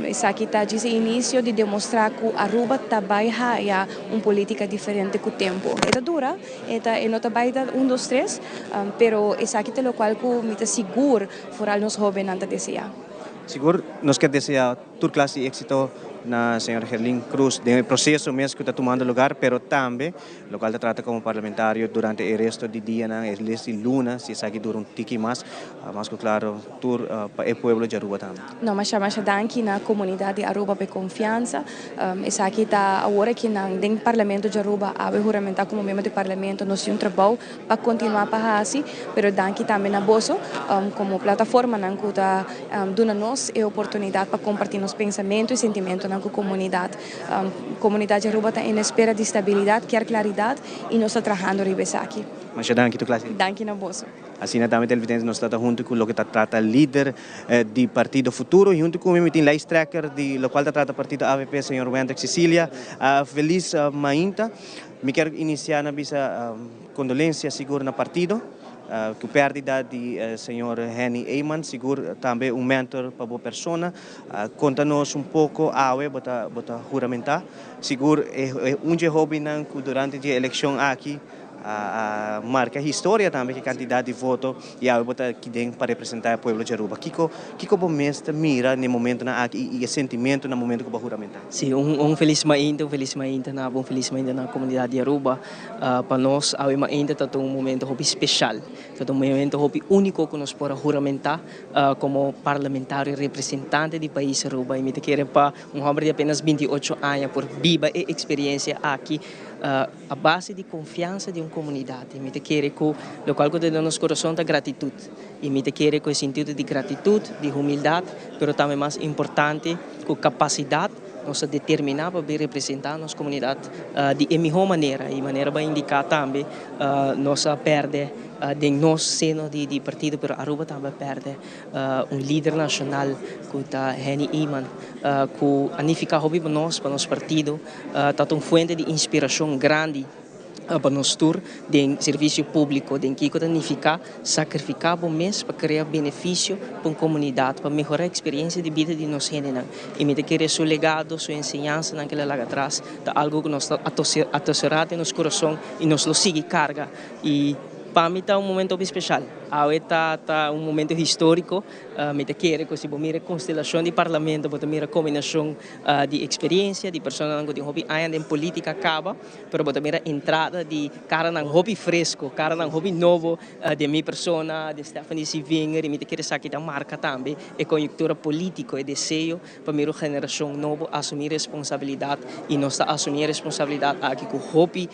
Esaki ta djis e inicio di demostra cu Aruba ta bay haya un politica diferente cu tempo. E ta dura. E ta e no ta bai ta un dos tres, pero esaki ta locual cu mi ta sigur foral nos hobennan ta desea. Sigur nos kier desea tur clase di exito na señor Gerlin Cruz den e proceso mes cu ta tumando lugar, pero tambe locual ta trata como parlamentario durante e resto di dianan, e resto di luna, si esaki dura un tiki mas, mas cu claro tur pa e pueblo di Aruba tambe. No, masha masha danki na comunidad di Aruba pa e confiansa. Esaki ta awor aki nan den Parlamento di Aruba awe huramentá komo miembro di Parlamento. Nos tin un trabou pa kontinuá pa hasi, pero danki tambe na boso komo plataformanan ku ta duna nos e oportunidat pa kompartí nos pensamentu i sentimentunan ku komunidat. Komunidat di Aruba ta en espera di stabilidat, kier klaridat i nos ta trahando riba esaki. Masha danki tur klase. Danki na boso. Asina tambe televidentes nos ta ta hunto cu loke ta trata lider di Partido Futuro y hunto cu mi mi tin lijsttrekker di locual ta trata partido avp señor Wendrick Cecilia. Feliz mainta. Mi kier inicia na bisa condolencia sigur na partido cu perdida di señor Henny Eman, sigur tambe un mentor pa bo persona. Conta nos un poco awe bo ta bo ta huramenta sigur e un dje hobennan cu durante dje eleccion aki A marca historia tambe cu e cantidad di voto y awe bo ta aki den pa representa e pueblo di Aruba. Kico kico bo mes ta mira na e momentonan aki y e sentimento na momento cu bo a huramenta? Si, un un feliz mainta, un feliz mainta na bo, un feliz mainta na comunidad di Aruba. Pa nos awe mainta ta un momento hopi special, ta un momento hopi unico cu nos por a huramenta como parlamentario representante di pais Aruba y mi ta kere pa un homber di apenas binti ocho aña por biba e experiencia aki A base di konfiansa di un komunidat i mi ta kere ku lokual ku ta den nos kurason ta gratitut i mi ta kere ku e sintido di gratitut, di humildat, pero tambe mas importante ku kapasidat nos ta determiná pa bin representá nos komunidat di e mihó manera i manera bo a indiká tambe nos a pèrdè den nos seno di partido pero Aruba tambe a pèrdè un lider nashonal ku ta Henny Eman ku a nifiká hopi pa nos, pa nos partido. Ta ta un fuente di inspirashon grandi pa nos tur den servisio públiko, den kiko ta nifiká sakrifiká bo mes pa krea benefisio pa un komunidat, pa mehorá eksperiensia di bida di nos hendenan. I mi ta kere su legado, su enseñansanan ku el a laga atras ta algu ku nos ta atesorá den nos kurason i nos lo sigui karga. I pa mi ta un momento hopi speshal. Awe ta ta un momento históriko. Mi ta kere ku si bo mira e konstelashon di parlamento bo ta mira kombinashon di experiencia, di personanan cu tin hopi aña den politica caba, pero bo ta mira entrada di caranan hopi fresco, caranan hopi nobo den mi persona, den Stephanie Sievinger, y mi ta kere esaki ta marca tambe e coyuntura politico, e deseo pa mira un generacion nobo asumi responsabilidad, y nos ta asumi e responsabilidad aki cu hopi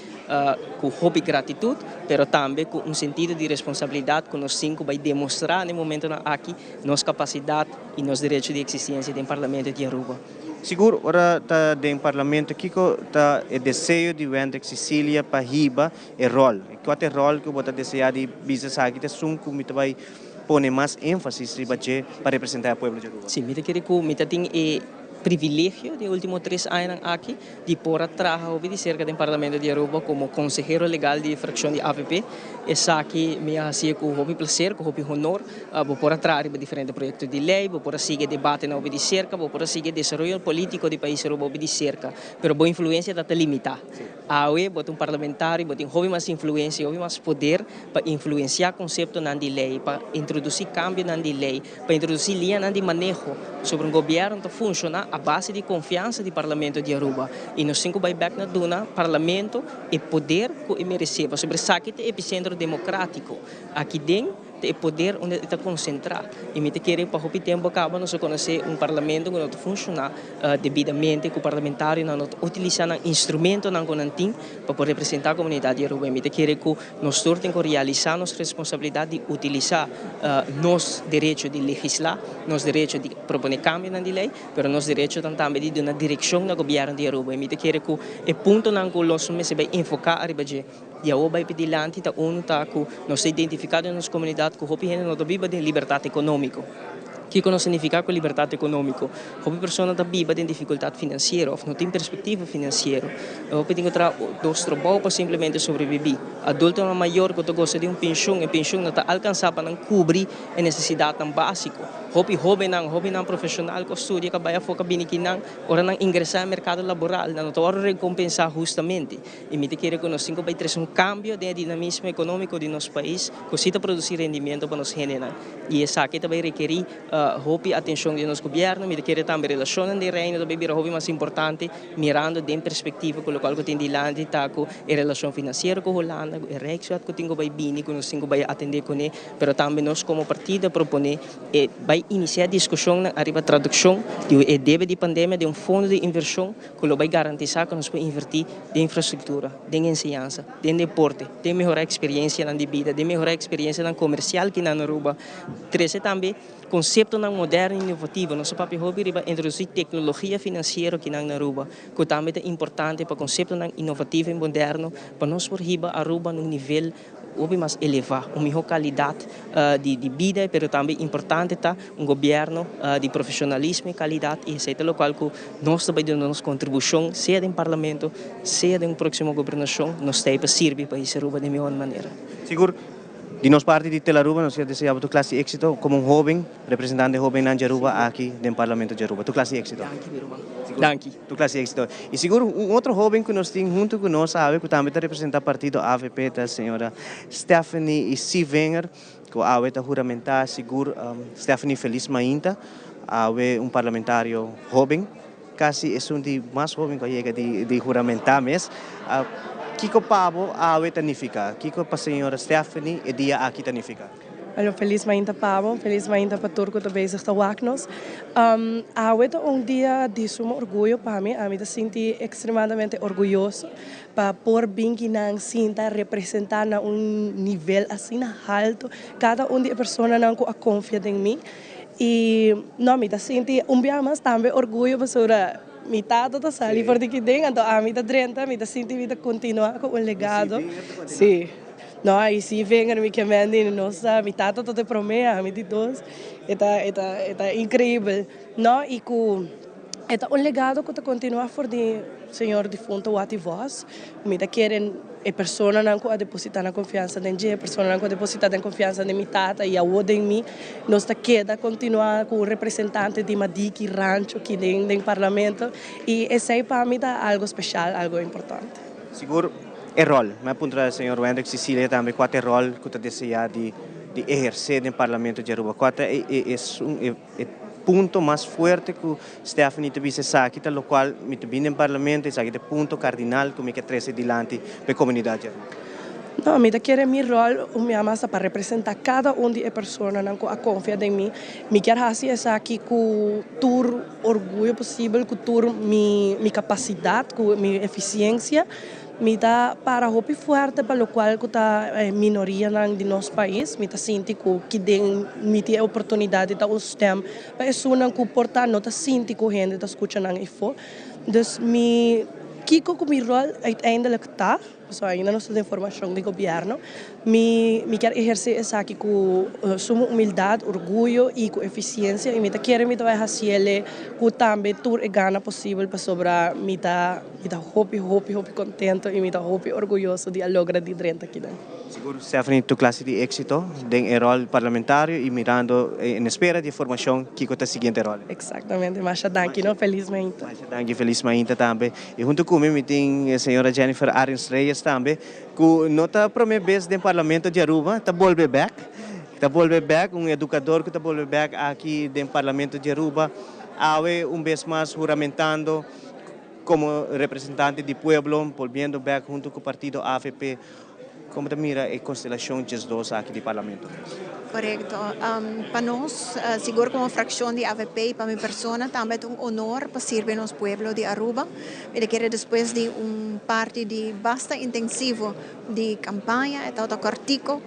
cu hopi gratitud, pero tambe cu un sentido di responsabilidad cu nos tin cu bay demostra na e momentonan aki nos capacidad y nos derecho di existencia den Parlamento di Aruba. Sigur ora ta den Parlamento kico ta e deseo di Wendrick Cecilia pa hiba e rol? Cua ta e rol cu bo ta desea di bisa esaki ta esun cu mi ta bay pone mas enfasis riba dje pa representa e pueblo di Aruba? Si, mi ta kere cu mi ta tin e. privilegio den e ultimo tres añanan aki di por a traha hopi di serka den Parlamento di Aruba komo konsehero legal di e frakshon di avp. Esaki mi a hasié ku hopi plaser, ku hopi honor. Bo por a traha riba diferente proyekto di lei, bo por a sigui e debatenan hopi di serka, bo por a sigui e desaroyo polítiko di pais Aruba hopi di serka, pero bo influensia ta ta limitá. Awe bo ta un parlamentario, bo tin hopi mas influensia i hopi mas poder pa influensiá konseptonan di lei, pa introdusí kambionan di lei, pa introdusí liñanan di maneho sobre un gobièrnu ta funshoná a base di konfiansa di Parlamento di Aruba. I nos tin ku bai bèk na duna Parlamento e poder ku e meresé, pasobra esaki ta e episentro demokrátiko. Aki den ta e poder unda e ta konsentrá. I mi ta kere pa hopi tempu a kaba nos a konosé un Parlamento ku no ta funshoná debidamente, ku parlamentarionan no ta utilisá nan instrumentonan ku nan tin pa por representá komunidat di Aruba. I mi ta kere ku Nos tur tin ku realisá nos responsabilidat di utilisá nos derecho di legislá, nos derecho di proponé kambionan di lei, pero nos derecho ta tambe di duna direkshon na gobièrnu di Aruba. I mi ta kere ku e puntonan ku nos mester bai enfoká ariba dje di awor bai p'dilanti ta unu ta ku nos ta identifiká den nos komunidat ku hopi hende no ta biba den libertat ekonómiko. Kiko nos ta nifiká ku libertat ekonómiko? Hopi persona ta biba den difikultat finansiero òf no tin perspektiva finansiero. Hopi tin ku traha dos trabou pa simplemente sobrebibí. Adultonan mayor ku ta gosa di un penshon, e penshon no ta alkansá pa nan kubri e nesesidatnan básiko. Hopi hóbennan, hóbennan profeshonal ku a studia ku a bai afó ku a bini kinan, ora nan ingresá e merkado laboral, nan no ta wòrdu rekompensá hustamente. I mi ta kere ku nos tin ku bai trese un kambio den e dinamismo ekonómiko di nos pais ku sí ta produsí rendimiento pa nos hendenan. I esaki ta bai rekerí hopi atenshon di nos gobièrnu. Mi ta kere tambe relashonnan den Reino ta bai bira hopi mas importante mirando den perspektiva ku lokual ku tin dilanti ta ku e relashon finansiero ku Hulanda, ku e Rijkswet ku tin ku bai bini, ku nos tin ku bai atendé kuné. Pero tambe nos komo partido a proponé e bai inisiá diskushonnan ariba tradukshon di e debe di pandemia den un fondo di invershon ku lo bai garantisá ku nos por invertí den infrastruktura, den enseñansa. Den deporte, den mehorá eksperiencianan di bida, den mehorá eksperiencianan komersial ki nan Aruba. Trese tambe konseptonan moderno i inovativo. Nos a papia hopi riba introdusí teknologia finansiero ki nan Aruba, ku tambe ta importante pa konseptonan inovativo i moderno pa nos por hiba Aruba na un nivel hopi mas elevá, un mihó kalidat di bida, pero tambe importante ta un gobièrnu di profeshonalismo i kalidat i esei ta lokual ku nos ta bai duna nos kontribushon sea den parlamento, sea den un próksimo gobernashon, nos ta ei pa sirbi pais Aruba den mihó manera. Sigur, di nos parti di Telaruba nos kier desea bo tur klas di éksito komo un hóben representante hóbennan di Aruba aki den parlamento di Aruba. Tur klas di éksito. Danki mi ruman. Danki. Tur klas di éksito. I sigur un otro hóben ku nos tin huntu ku nos awe ku tambe ta representá partido avp ta señora Stephanie Sievinger. Ku awe ta huramentá sigur Stephanie Feliz Mainta, awe un parlamentario hóben, kasi esun di mas hóben ku a yega di huramentá mes. Kiko pa bo awe ta nifiká? Kiko pa señora Stephanie e dia aki ta nifiká? Bueno, Feliz Mainta pa bo, Feliz Mainta pa tur ku ta bezig ta wak nos. Awe ta un dia di sumo orguyo pa mi, ami ta sinti ekstremadamente orguyoso Pa por bin ki nan sinta representa na un nivel asina halto cada un di e personanan cu a confia den mi y no mi ta sinti un bia mas tambe orguyo pasobra mi tata ta sali for di kiden anto ami ta drenta mi ta sinti mi ta continua cu un legado si no y si venga mi ke mende nos ta mi tata ta di prome ami di dos e ta e ta e ta increibel no y cu. E ta un legado ku ta kontinuá for di señor difunto Watty Vos. Mi ta kere e personanan ku a depositá nan konfiansa den dje, e personanan ku a depositá den konfiansa den mi tata i awor den mi, nos ta keda kontinuá ku un representante di Madiki Rancho aki den den parlamento i esei pa mi ta algo speshal, algo importante. Sigur e ròl. Mi a puntra señor Wendrick Cicilia tambe kua ta e ròl ku ta deseá di ehersé den parlamento di Aruba. Kua ta e esun e. E punto mas fuerte ku Stephanie ta bisa esaki ta lokual mi ta bini den parlamento, esaki ta e punto kardinal ku mi ke trese dilanti pa e komunidat di Aruba. No, mi ta kere mi ròl un mia mas ta pa representá kada un di e personanan ku a konfia den mi. Mi kier hasi esaki ku tur orguyo posibel, ku tur mi mi kapasidat, ku mi efisiensia. Mi ta para hopi fuerte pa locual cu ta e minorianan di nos pais. Mi ta sinti cu ki den mi tin e oportunidad di ta un stem pa esunnan cu por ta no ta sinti cu hende ta scucha nan efo. Dus mi Kiko ku mi ròl uiteindelijk ta, pasobra ainda nos ta den formashon di gobièrnu, mi mi kier ehersé esaki ku sumo humildat, orguyo i ku efisiensia i mi ta kere mi ta bai hasiele ku tambe tur e gana posibel pasobra mi ta mi ta hopi hopi hopi kontento i mi ta hopi orguyoso di a logra di drenta akinan. Sigur Stephanie tur klase di éksito den e ròl parlamentario i mirando en espera di e formashon kiko ta e siguiente ròl. Exactamente, masha danki no, feliz mainta. Masha danki, feliz mainta tambe. I hunto ku mi mi tin señora Jennifer Arends Reyes tambe ku no ta prome bes den parlamento di Aruba, ta bolbe bek, ta bolbe bek, un edukador ku ta bolbe bek aki den parlamento di Aruba, awe un bes mas huramentando komo representante di pueblo, bolbiendo bek hunto ku partido avp. Como ta mira e constelacion 12 aki di Parlamento? Corecto. Pa nos, sigur como fraccion di avp y pa mi persona tambe ta un honor pa sirbi nos pueblo di Aruba. Mi ta kere despues di un parti di basta intensivo di campaña, e tabata cortico,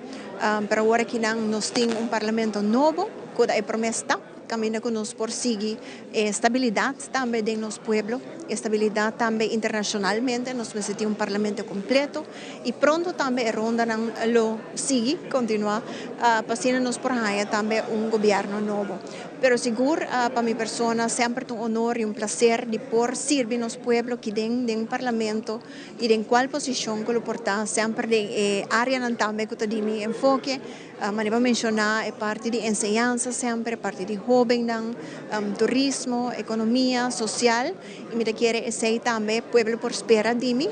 pero awor akinan nos tin un Parlamento nobo cu ta e prome stap. Caminda cu nos por sigui e stabilidad tambe den nos pueblo, e stabilidad tambe internacionalmente, nos mester tin un parlamento completo y pronto tambe e rondanan lo sigui continua pa asina nos por haya tambe un gobierno nobo. Pero sigur pa mi persona semper ta un honor y un placer di por sirbi nos pueblo aki den den parlamento y den cual posicion cu lo por ta semper den e areanan tambe cu ta di mi enfoke. Manera bo a menshoná e parti di enseñansa semper, e parti di hóbennan, turismo, ekonomia, sosial i mi ta kere esei tambe pueblo por spera di mi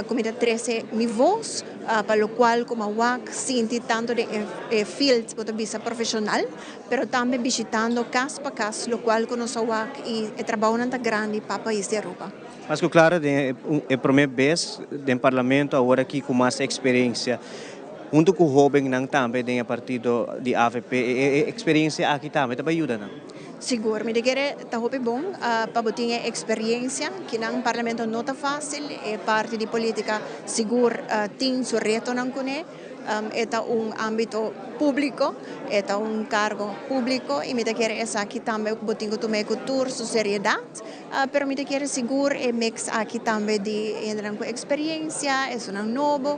ku mi ta trese mi vos pa lokual ku mi a wak sinti tantu den e field bo ta bisa profeshonal pero tambe bishitando kas pa kas lokual ku nos a wak i e trabounan ta grandi pa pais di Aruba. Mas ku klaro den e promé bes den parlamento awor aki ku mas eksperensia huntu ku hóbennan tambe den e partido di avp e eksperensia aki tambe ta bai yuda nan. Sigur, mi ta kere ta hopi bon pa bo tin e eksperensia kinan parlamento no ta fásil e parti di polítika sigur tin su retonan kuné. E ta un ámbito públiko, e ta un kargo públiko i mi ta kere esaki tambe bo tin ku tum'é ku tur su seriedat, pero mi ta kere sigur e mix aki tambe di hendenan ku eksperiencia, esunnan nobo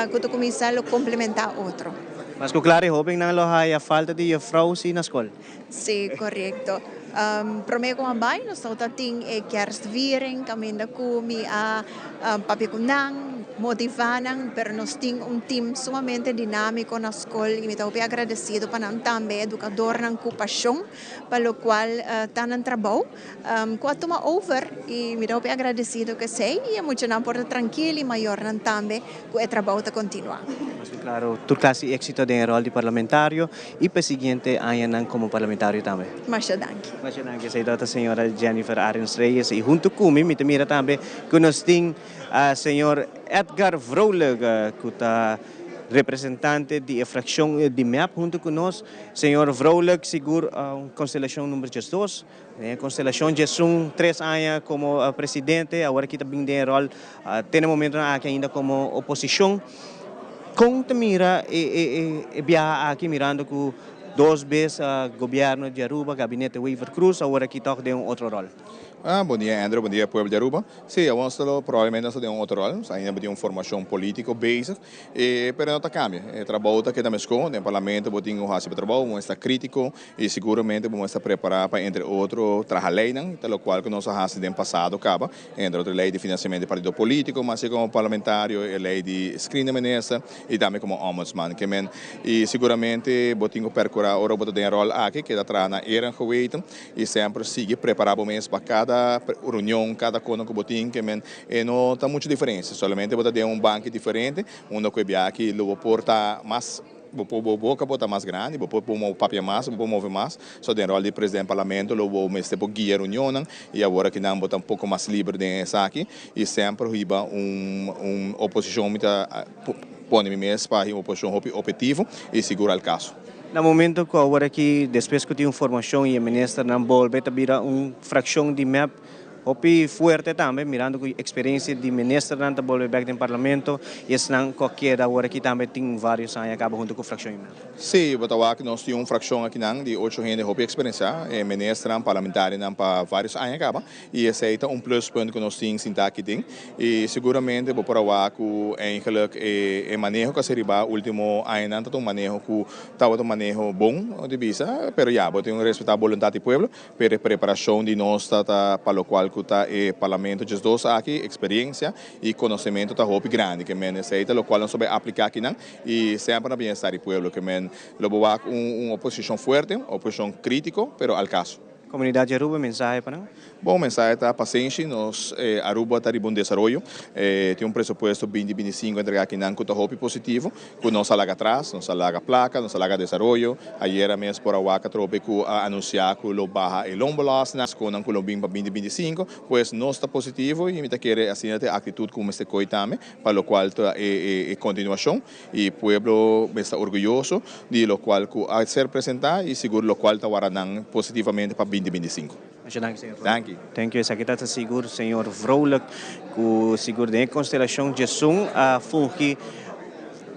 ku ta kuminsá lo komplementá otro. Mas ku klaro e hóbennan lo haya falta di yefrou si na skol. Sí, korekto. Promé ku a bai nos tabata tin e kerstviering kaminda ku mi a papia ku nan, motivá nan, pero nos tin un tim sumamente dinámiko na skol i mi ta hopi agradesido pa nan tambe, edukadornan ku pashon pa lokual ta nan trabou ku a tuma over i mi ta hopi agradesido ku esei i e muchanan por ta trankil i mayornan tambe ku e trabou ta kontinuá. Mas ku klaro, tur klase di éksito den e ròl di parlamentario. Y pa e siguiente añanan como parlamentario tambe. Masha danki. Masha danki. Esey tabata señora Jennifer Arends Reyes y hunto cu mi, mi ta mira tambe cu nos tin señor Edgar Vrolijk cu ta representante di e fraccion di mep hunto cu nos. Señor Vrolijk sigur un constelacion number 12, den e constelacion 11 tres aña como presidente, awor aki ta bin den e rol te na e momentonan aki ainda como oposicion. Kon ta mira e biaha aki mirando ku dos bes gobierno di Aruba, gabinete Wever Croes, awor aki tòg den un otro ròl? Bon dia Andrew, bon dia pueblo di Aruba. Sí, awor nos ta lo probablemente nos ta den un otro ròl, nos ainda bo tin un formashon polítiko bezig, pero no ta kambia. E trabou ta keda meskó, den parlamento bo tin ku hasi bo trabou, bo mester ta krítiko i siguramente bo mester prepará pa entre otro traha leinan, ta lokual ku nos a hasi den pasado kaba. Entre otro e ley di financiamento di partido politico, mas así como parlamentario, e ley di screen di minister y tambe como ombudsman. Ke men y seguramente bo tin cu percura ora bo ta den e rol aki, keda traha na eer en geweten y semper sigui prepara bo mes pa cada reunion, cada cono cu bo tin. Ke men e no ta mucho diferencia, solamente bo ta den un banki diferente unda cu e biaha aki lo bo por ta mas. Bo por bo boka por ta mas grandi, bo por papia mas, bo por move mas. So den ròl di president parlamento lo bo mester por guia reunionnan i awor aki nan bo ta un poko mas liber den esaki i semper hiba un un oposishon mi ta pone mi mes pa hiba un oposishon hopi ophetivo i sigur al kaso. Na momento ku awor aki despues ku tin un formashon i e ministernan bolbe ta bira un frakshon di mep. Hopi fuerte tambe, mirando ku eksperensia di ministernan ta bolbe bek den parlamento i esnan ku a keda awor aki tambe tin varios aña kaba hunto ku frakshon Imelda. Sí, bo ta wak nos tin un frakshon akinan di ocho hende hopi eksperensiá, e ministernan, parlamentarionan pa varios aña kaba i esei ta un pluspunt ku nos tin sintá aki den i seguramente bo por a wak ku eigenlik e maneho ku a ser riba ultimo añanan ta ta un maneho ku tabata un maneho bon di bisa, pero ya bo tin respetá boluntat di pueblo. Pero e preparacion di nos ta ta pa locual cu ta e Parlamento 12 aki, experiencia y conocemento ta hopi grandi ke men esey ta locual nos ta bay aplica akinan y semper na bienestar di pueblo ke men lo bo wak un oposicion fuerte, oposicion critico pero al caso. Comunidad di Aruba mensahe pa nan? Bon mensahe ta pasenshi, nos Aruba ta riba un desaroyo, tin un presupuesto binti 25 entrega akinan cu ta hopi positivo, Ku nos a laga atras, nos a laga plaka, nos a laga desaroyo. Ayera mes por a wak atrobe ku a anunsiá ku lo baha e loonbelasting, konan ku lo bin pa 2025. Pues nos ta positivo i mi ta kere asina ta e aktitut ku mester koi tambe pa lokual ta e kontinuashon i pueblo mester ta orguyoso di lokual ku a ser presentá i sigur lokual ta wara nan positivamente pa 2025. Masha danki señor Vrolijk. Danki. Thank you. Esaki ta sigur señor Vrolijk ku sigur den e konstelashon djesun a fungi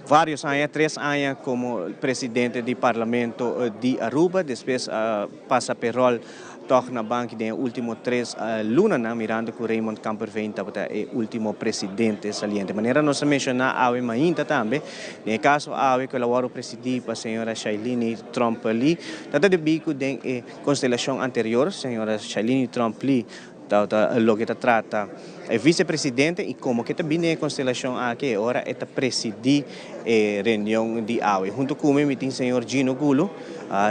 varios aña, tres aña komo presidente di Parlamento di Aruba. Despues a pasa p'e ròl tòg na banki den e último tres lunanan mirando ku Raymond Kamperveen tabata e último presidente saliente. Manera nos a menshoná awe mainta tambe, den e kaso awe ku el a wòrdu presidí pa señora Shailini Tromp-Lee, ta ta debí ku den e Konstelashon anterior, señora Shailini Tromp Lee tabata loke ta trata e visepresidente i komo ke ta bini den e konstelashon aki e ora e ta presidí e reunion di awe. Hunto ku mi mi tin señor Gino Gulo,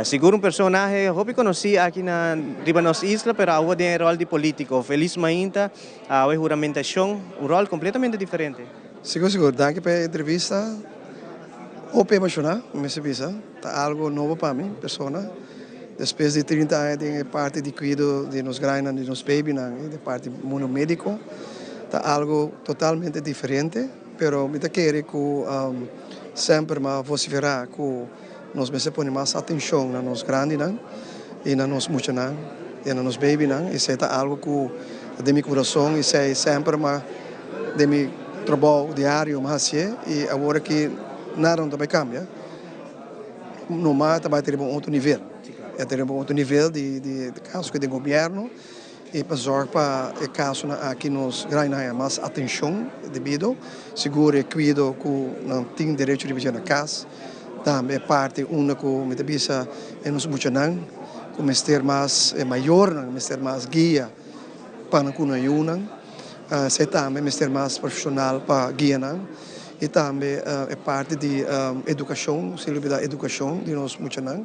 sigur un personahe hopi konosí aki na riba nos isla pero awo den e ròl di polítiko. Felis mainta, awe huramentashon, un ròl kompletamente diferente. Sigur sigur, danki pa e entrevista. Hopi emoshoná, mi mester bisa. Ta algo nobo pa mi persona. Despues di 30 aña den e parti di kuido di nos grandinan, di nos babynan i den parti mundo médiko, ta algo totalmente diferente. Pero mi ta kere ku semper mi a vosiferá ku nos mester pone mas atenshon na nos grandinan i na nos muchanan i na nos babynan. Esei ta algo ku ta den mi kurason i esei semper mi a den mi trabou diario mi a hasié i awor aki nada no ta bai kambia. Numa ta bai ta riba un otro nivel. E ta riba un otro nivel di di kaso ku den gobièrnu i pa zòrg pa e kasonan aki nos grandinan haña mas atenshon debido. Sigur e kuido ku nan tin derecho riba dje na kas. Tambe e parti unda ku mi ta bisa e nos muchanan ku mester mas, e mayornan mester mas guia pa nan ku nan yunan. Esei tambe mester mas profesional pa guia nan y tambe e parti di educacion, sin lubida educacion di nos muchanan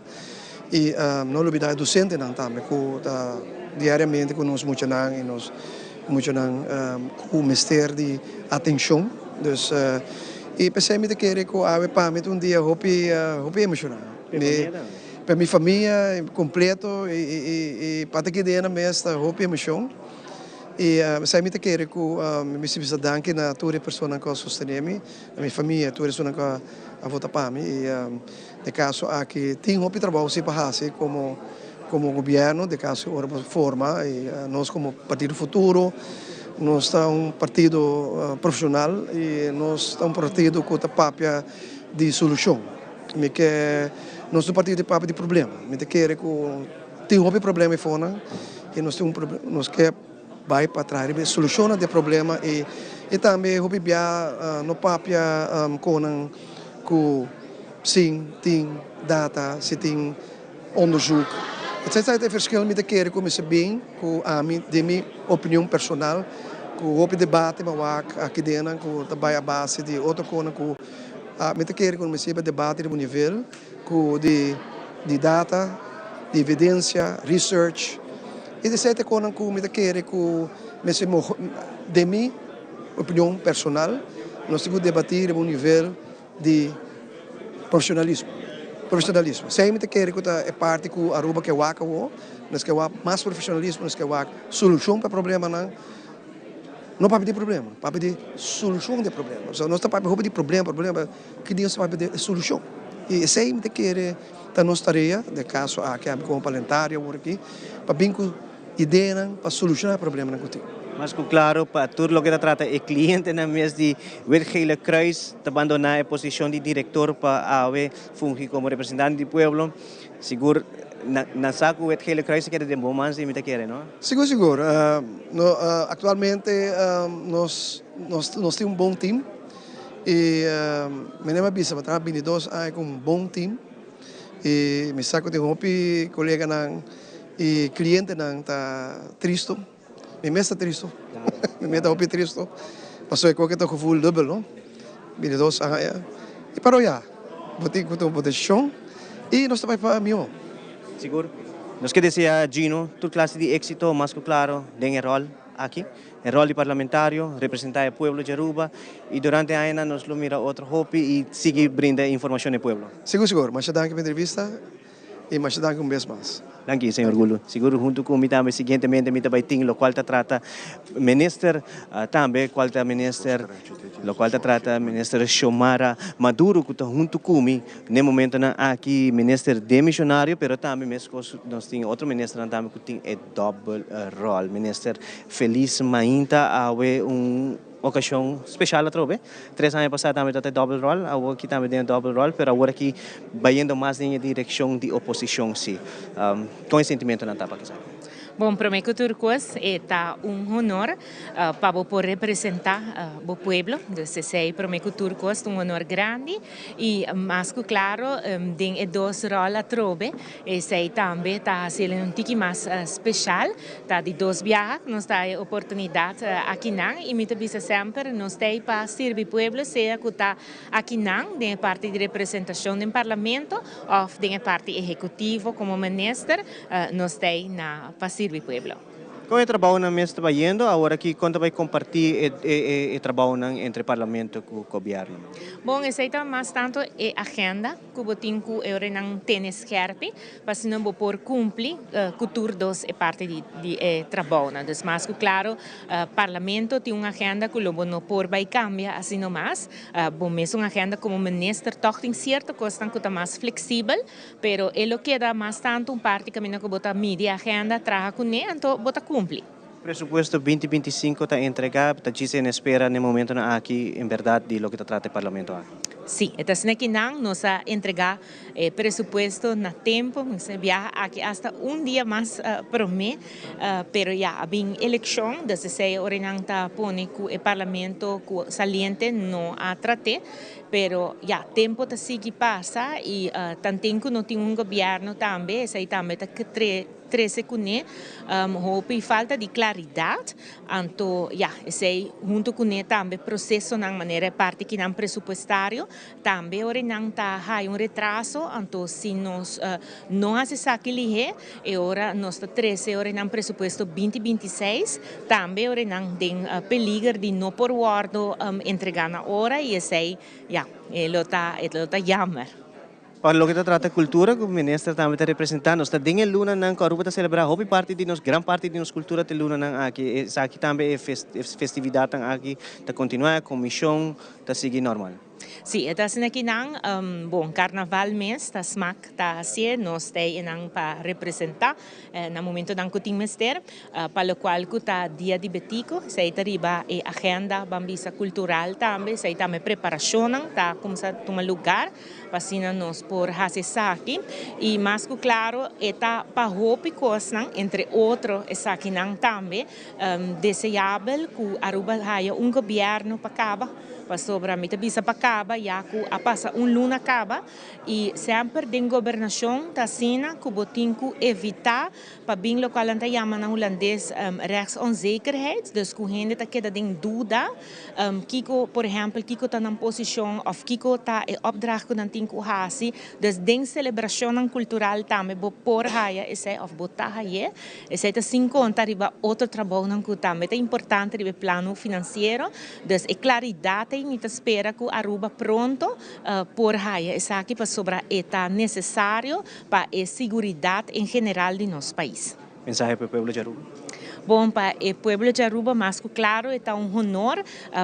y no lubida e docentenan tambe cu ta diariamente cu nos muchanan y nos muchanan cu mester di atencion. Dus y p'esei mi ta kere cu awe pa mi ta un dia hopi hopi emociona. Pa mi famia completo y pa ta keda na mes ta hopi emocion. I esei mi ta kere ku mi mester bisa danki na tur e personanan ku a sostené mi, na mi famia, tur esunnan ku a vota pa mi. I den kaso aki tin hopi trabou si pa hasi komo komo gobièrnu, den kaso ora bo forma i nos komo Partido Futuro nos ta un partido profeshonal i nos ta un partido ku ta papia di solushon. Mi ke nos ta un partido di papia di problema. Mi ta kere ku Tin hopi problema e fonan y nos tin un nos ke bay pa traha riba e solucionnan di e problema y y tambe hopi bia no papia conan cu sin tin data, si tin onderzoek. Esei ta e verschil mi ta kere cu mester bin cu ami den mi opinion personal cu hopi debate mi a wak aki dennan cu ta bay a base di otro conan cu mi ta kere cu mester debate riba un nivel. Ku di di data, di evidensia, research i di sete konan ku mi ta kere ku mester den mi opinion personal nos tin ku debati riba un nivel di profesionalismo, profesionalismo. Esei mi ta kere ku ta e parti ku Aruba ke wak awo, nos ke wak mas profesionalismo, nos ke wak solushon pa e problemanan. No papia di problema, papia di solushon di e problema. So nos ta papia hopi di problema, problema. Ki dia nos ta papia di e solushon? I esei mi ta kere ta nos tarea, den e kaso aki ami komo parlamentario awor aki, pa bin ku ideanan pa solushoná e problemanan ku tin. Mas ku klaro pa tur loke ta trata e klientenan mes di Wit Gele Kruis ta bandoná e posishon di direktor pa awe fungi komo representante di pueblo. Sigur nan sa ku Wit Gele Kruis ta keda den bon mans di mi ta kere, no? Sigur sigur. No aktualmente nos nos tin un bon tim i mi a bisa pa traha bintidos aña ku un bon tim i mi sa ku tin hopi koleganan i klientenan ta tristo. Mi mes ta tristo. Mi mes ta hopi tristo. Pasobra e koke ta gevoel dubbel, no? Bintidos aña. I pero ya, bo tin ku tuma bo desishon i nos ta bai pa mihó. Sigur. Nos ke desea Gino tur klase di éksito, mas ku klaro den e ròl aki, e ròl di parlamentario, representá e pueblo di Aruba i durante e añanan nos lo mira otro hopi i sigui brinda e informashon na e pueblo. Sigur, sigur. Masha danki pa e entrevista. Y masha danki un bes mas. Danki, señor Gulu. Sigur hunto cu mi tambe siguientemente mi ta bay tin locual ta trata minister tambe cual ta minister locual ta trata minister Xiomara Maduro cu ta hunto cu mi n'e momentonan aki minister demisionario pero tambe mescos nos tin otro ministernan tambe cu tin e dobbel rol. Minister Feliz Mainta awe un Ocasion special atrobe. Tres aña pasa tambe ta e double rol, awor aki tambe den e double rol, pero awor aki bayendo mas den e direccion di oposicion si. Con e sentimentonan ta pa esaki? Bon, prome cu tur cos e ta un honor pa bo por representa bo pueblo, dus esey prome cu tur cos ta un honor grandi y mas cu claro den e dos rol atrobe esey tambe ta haciel un tiki mas special. Ta di dos biaha ku nos ta haya oportunidat akinan i mi ta bisa semper nos ta ei pa sirbi pueblo sea ku ta akinan den e parti di representashon den parlamento òf den e parti ehekutivo komo minister nos ta ei na pa sirbi pueblo. Kon e trabounan mes ta bayendo aworaki? Kon ta bai kompartí e trabounan entre parlamento ku gobièrnu? Bon, esei ta mas tantu e agenda ku bo tin ku e orenan tene skerpi. Pa asina bo por cumpli cu tur dos e parti di e trabounan. Dus mas cu claro Parlamento tin un agenda cu lo bo no por bay cambia asina mas. Bo mes un agenda como minister toch tin cierto cosnan cu ta mas flexibel, pero e lo keda mas tanto un parti caminda cu bo ta midi e agenda, traha cune, anto bo ta cumpli. Presupuesto binti binti i sinku ta entrega, ta djis en espera n'e momentonan aki en berdad di loke ta trata e Parlamento aki. Sí, e ta asina ki nan nos a entrega e presupuesto na tempo, mi sa biaha aki hasta un dia mas prome, pero ya a bin eleccion, dus esey ora nan ta pone cu e Parlamento cu saliente no a trate, pero ya tempo ta sigui pasa y tanten cu no tin un gobierno tambe, esey tambe ta Trece cune hopi falta di claridad, anto ya, esey hunto cune tambe procesonan manera e parti kinan presupuestario, tambe ora nan ta haya un retraso, anto si nos no haci esaki lihe, e ora nos ta trece ora nan presupuesto binti binti seis, tambe ora nan den peliger di no por wordo entrega na ora y esey ya, e lo ta, e lo ta jammer. Pa loke ta trata cultura cu minister tambe ta representa, nos ta den e lunanan cu Aruba ta celebra hopi parti di nos, gran parti di nos cultura ta e lunanan aki. Esaki tambe e festividadnan aki ta continua, e comision ta sigui normal. Si, e ta asina ki nan, bon, carnaval mes ta smak ta hacié, nos ta einan pa representa na momentonan cu tin mester, pa locual cu ta Dia di Betico, esey ta riba e agenda, ban bisa, cultural tambe, esey tambe preparacionnan ta cuminsa tuma lugar. Pa asina nos por haci esaki y mas cu claro e ta pa hopi cosnan, entre otro esakinan tambe, deseabel cu Aruba haya un gobierno pa caba, pasobra mi ta bisa pa caba ya cu a pasa un luna caba y semper den gobernacion ta asina cu bo tin cu evita pa bin locual nan ta yama na Hulandes rechtsonzekerheid, dus cu hende ta keda den duda kiko, por ehempel, kiko ta nan posicion of kiko ta e opdracht cu nan tin cu haci. Dus den celebracionnan cultural tambe bo por haya esey of bo ta haye. Esey ta sin conta riba otro trabounan cu tambe ta importante riba e plano financiero. Dus e claridad ey mi ta spera cu Aruba pronto por haya esaki pasobra e ta necesario pa e siguridat en general di nos pais. Mensahe pa e pueblo di Aruba? Bon, pa e pueblo di Aruba, mas cu claro, ta un honor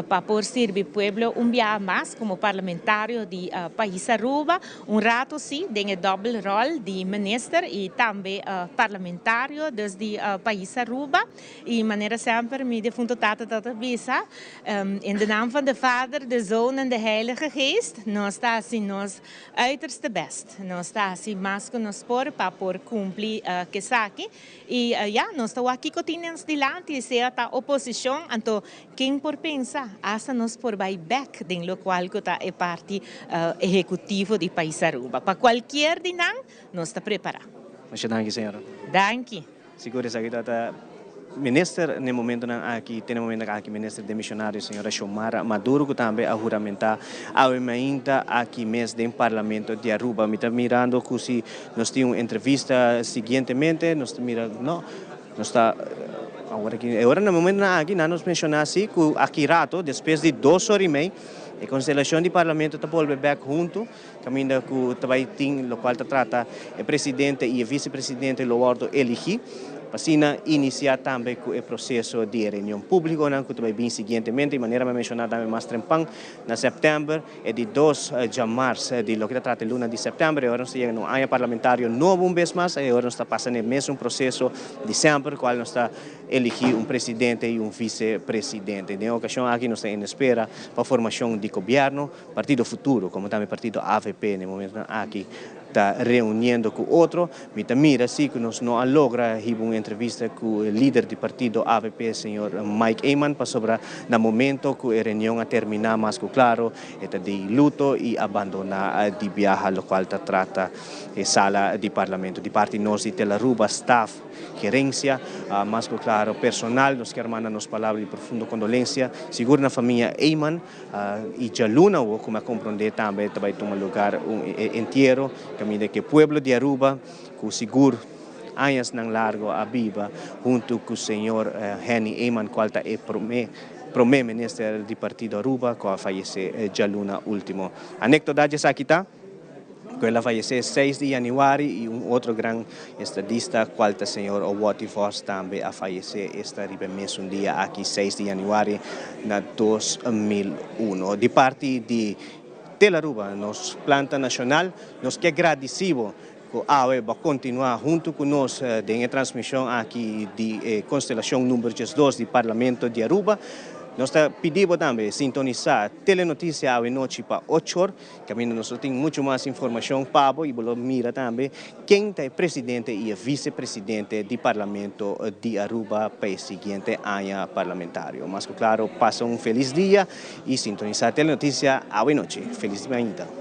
pa por sirbi pueblo un biaha mas como parlamentario di pais Aruba. Un rato si, den e dobbel rol di minister y tambe parlamentario dus di pais Aruba. Y manera semper mi defunto tata ta bisa, "In de naam van de Vader, de Zoon en de Heilige Geest", nos ta haci nos uiterste best. Nos ta haci mas cu nos por pa por cumpli cu esaki. Y ja, nos ta wak kico tin nos dilanti, sea ta oposicion, anto ken por pensa, hasta nos por bay back den locual cu ta e parti ehecutivo di pais Aruba. Pa cualkier di nan, nos ta prepara. Masha danki, señora. Danki. Sigur esaki ta minister na e momentonan aki, te na e momentonan aki minister demisionario señora Xiomara Maduro cu tambe a huramenta awe mainta aki mes den Parlamento di Aruba. Mi ta mirando cu si nos tin un entrevista siguientemente, nos ta mira, no, nos ta awor aki, e ora na e momentonan aki nan nos menciona si cu aki rato despues di dos ora y mei e constelacion di Parlamento ta bolbe bek hunto caminda cu ta bay tin locual ta trata e presidente y e vicepresidente lo wordo eligi pa asina inicia tambe cu e proceso di e reunion publiconan cu ta bay bin siguientemente. Y manera mi a menciona tambe mas trempan na september, e di dos djamars di loke ta trata e luna di september, e ora nos ta yega na un aña parlamentario nobo un bes mas, e ora nos ta pasa na e mesun proceso di semper cual nos ta eligi un presidente y un vicepresidente. Den e ocasion aki nos ta en espera pa formacion di gobierno. Partido Futuro como tambe partido avp na e momentonan aki ta reuniendo cu otro. Mi ta mira si cu nos no a logra hiba un entrevista cu e lider di partido avp señor Mike Eman pasobra na momento cu e reunion a termina mas cu claro e ta di luto y a bandona di biaha locual ta trata e sala di parlamento. Di parti nos di Telaruba staff Gerencia, mas cu claro personal, nos kier manda nos palabra di profundo condolencia sigur na famia Eman. Y djaluna awo, como a comprende tambe ta bay tuma lugar un entiero caminda cu e pueblo di Aruba cu sigur añasnan largo a biba hunto cu señor Henny Eman cual ta e prome prome minister di partido Aruba cu a fayece djaluna ultimo. Anecdota dje esaki ta. Cu el a fayece seis di januari y un otro gran estadista cual ta señor Owoti Vos tambe a fayece esta riba e mesun dia aki seis di januari na 2001. Di parti di Telaruba nos planta nacional nos ke gradici bo cu awe bo a continua hunto cu nos den e transmision aki di e constelacion number 12 di Parlamento di Aruba. Nos ta pidi bo tambe sintonisa Telenoticia awe nochi pa ocho or. Caminda nos lo tin mucho mas informacion pa bo y bo lo mira tambe ken ta e presidente y e vicepresidente di Parlamento di Aruba pa e siguiente aña parlamentario. Mas cu claro, pasa un feliz dia y sintonisa Telenoticia awe nochi. Feliz mainta.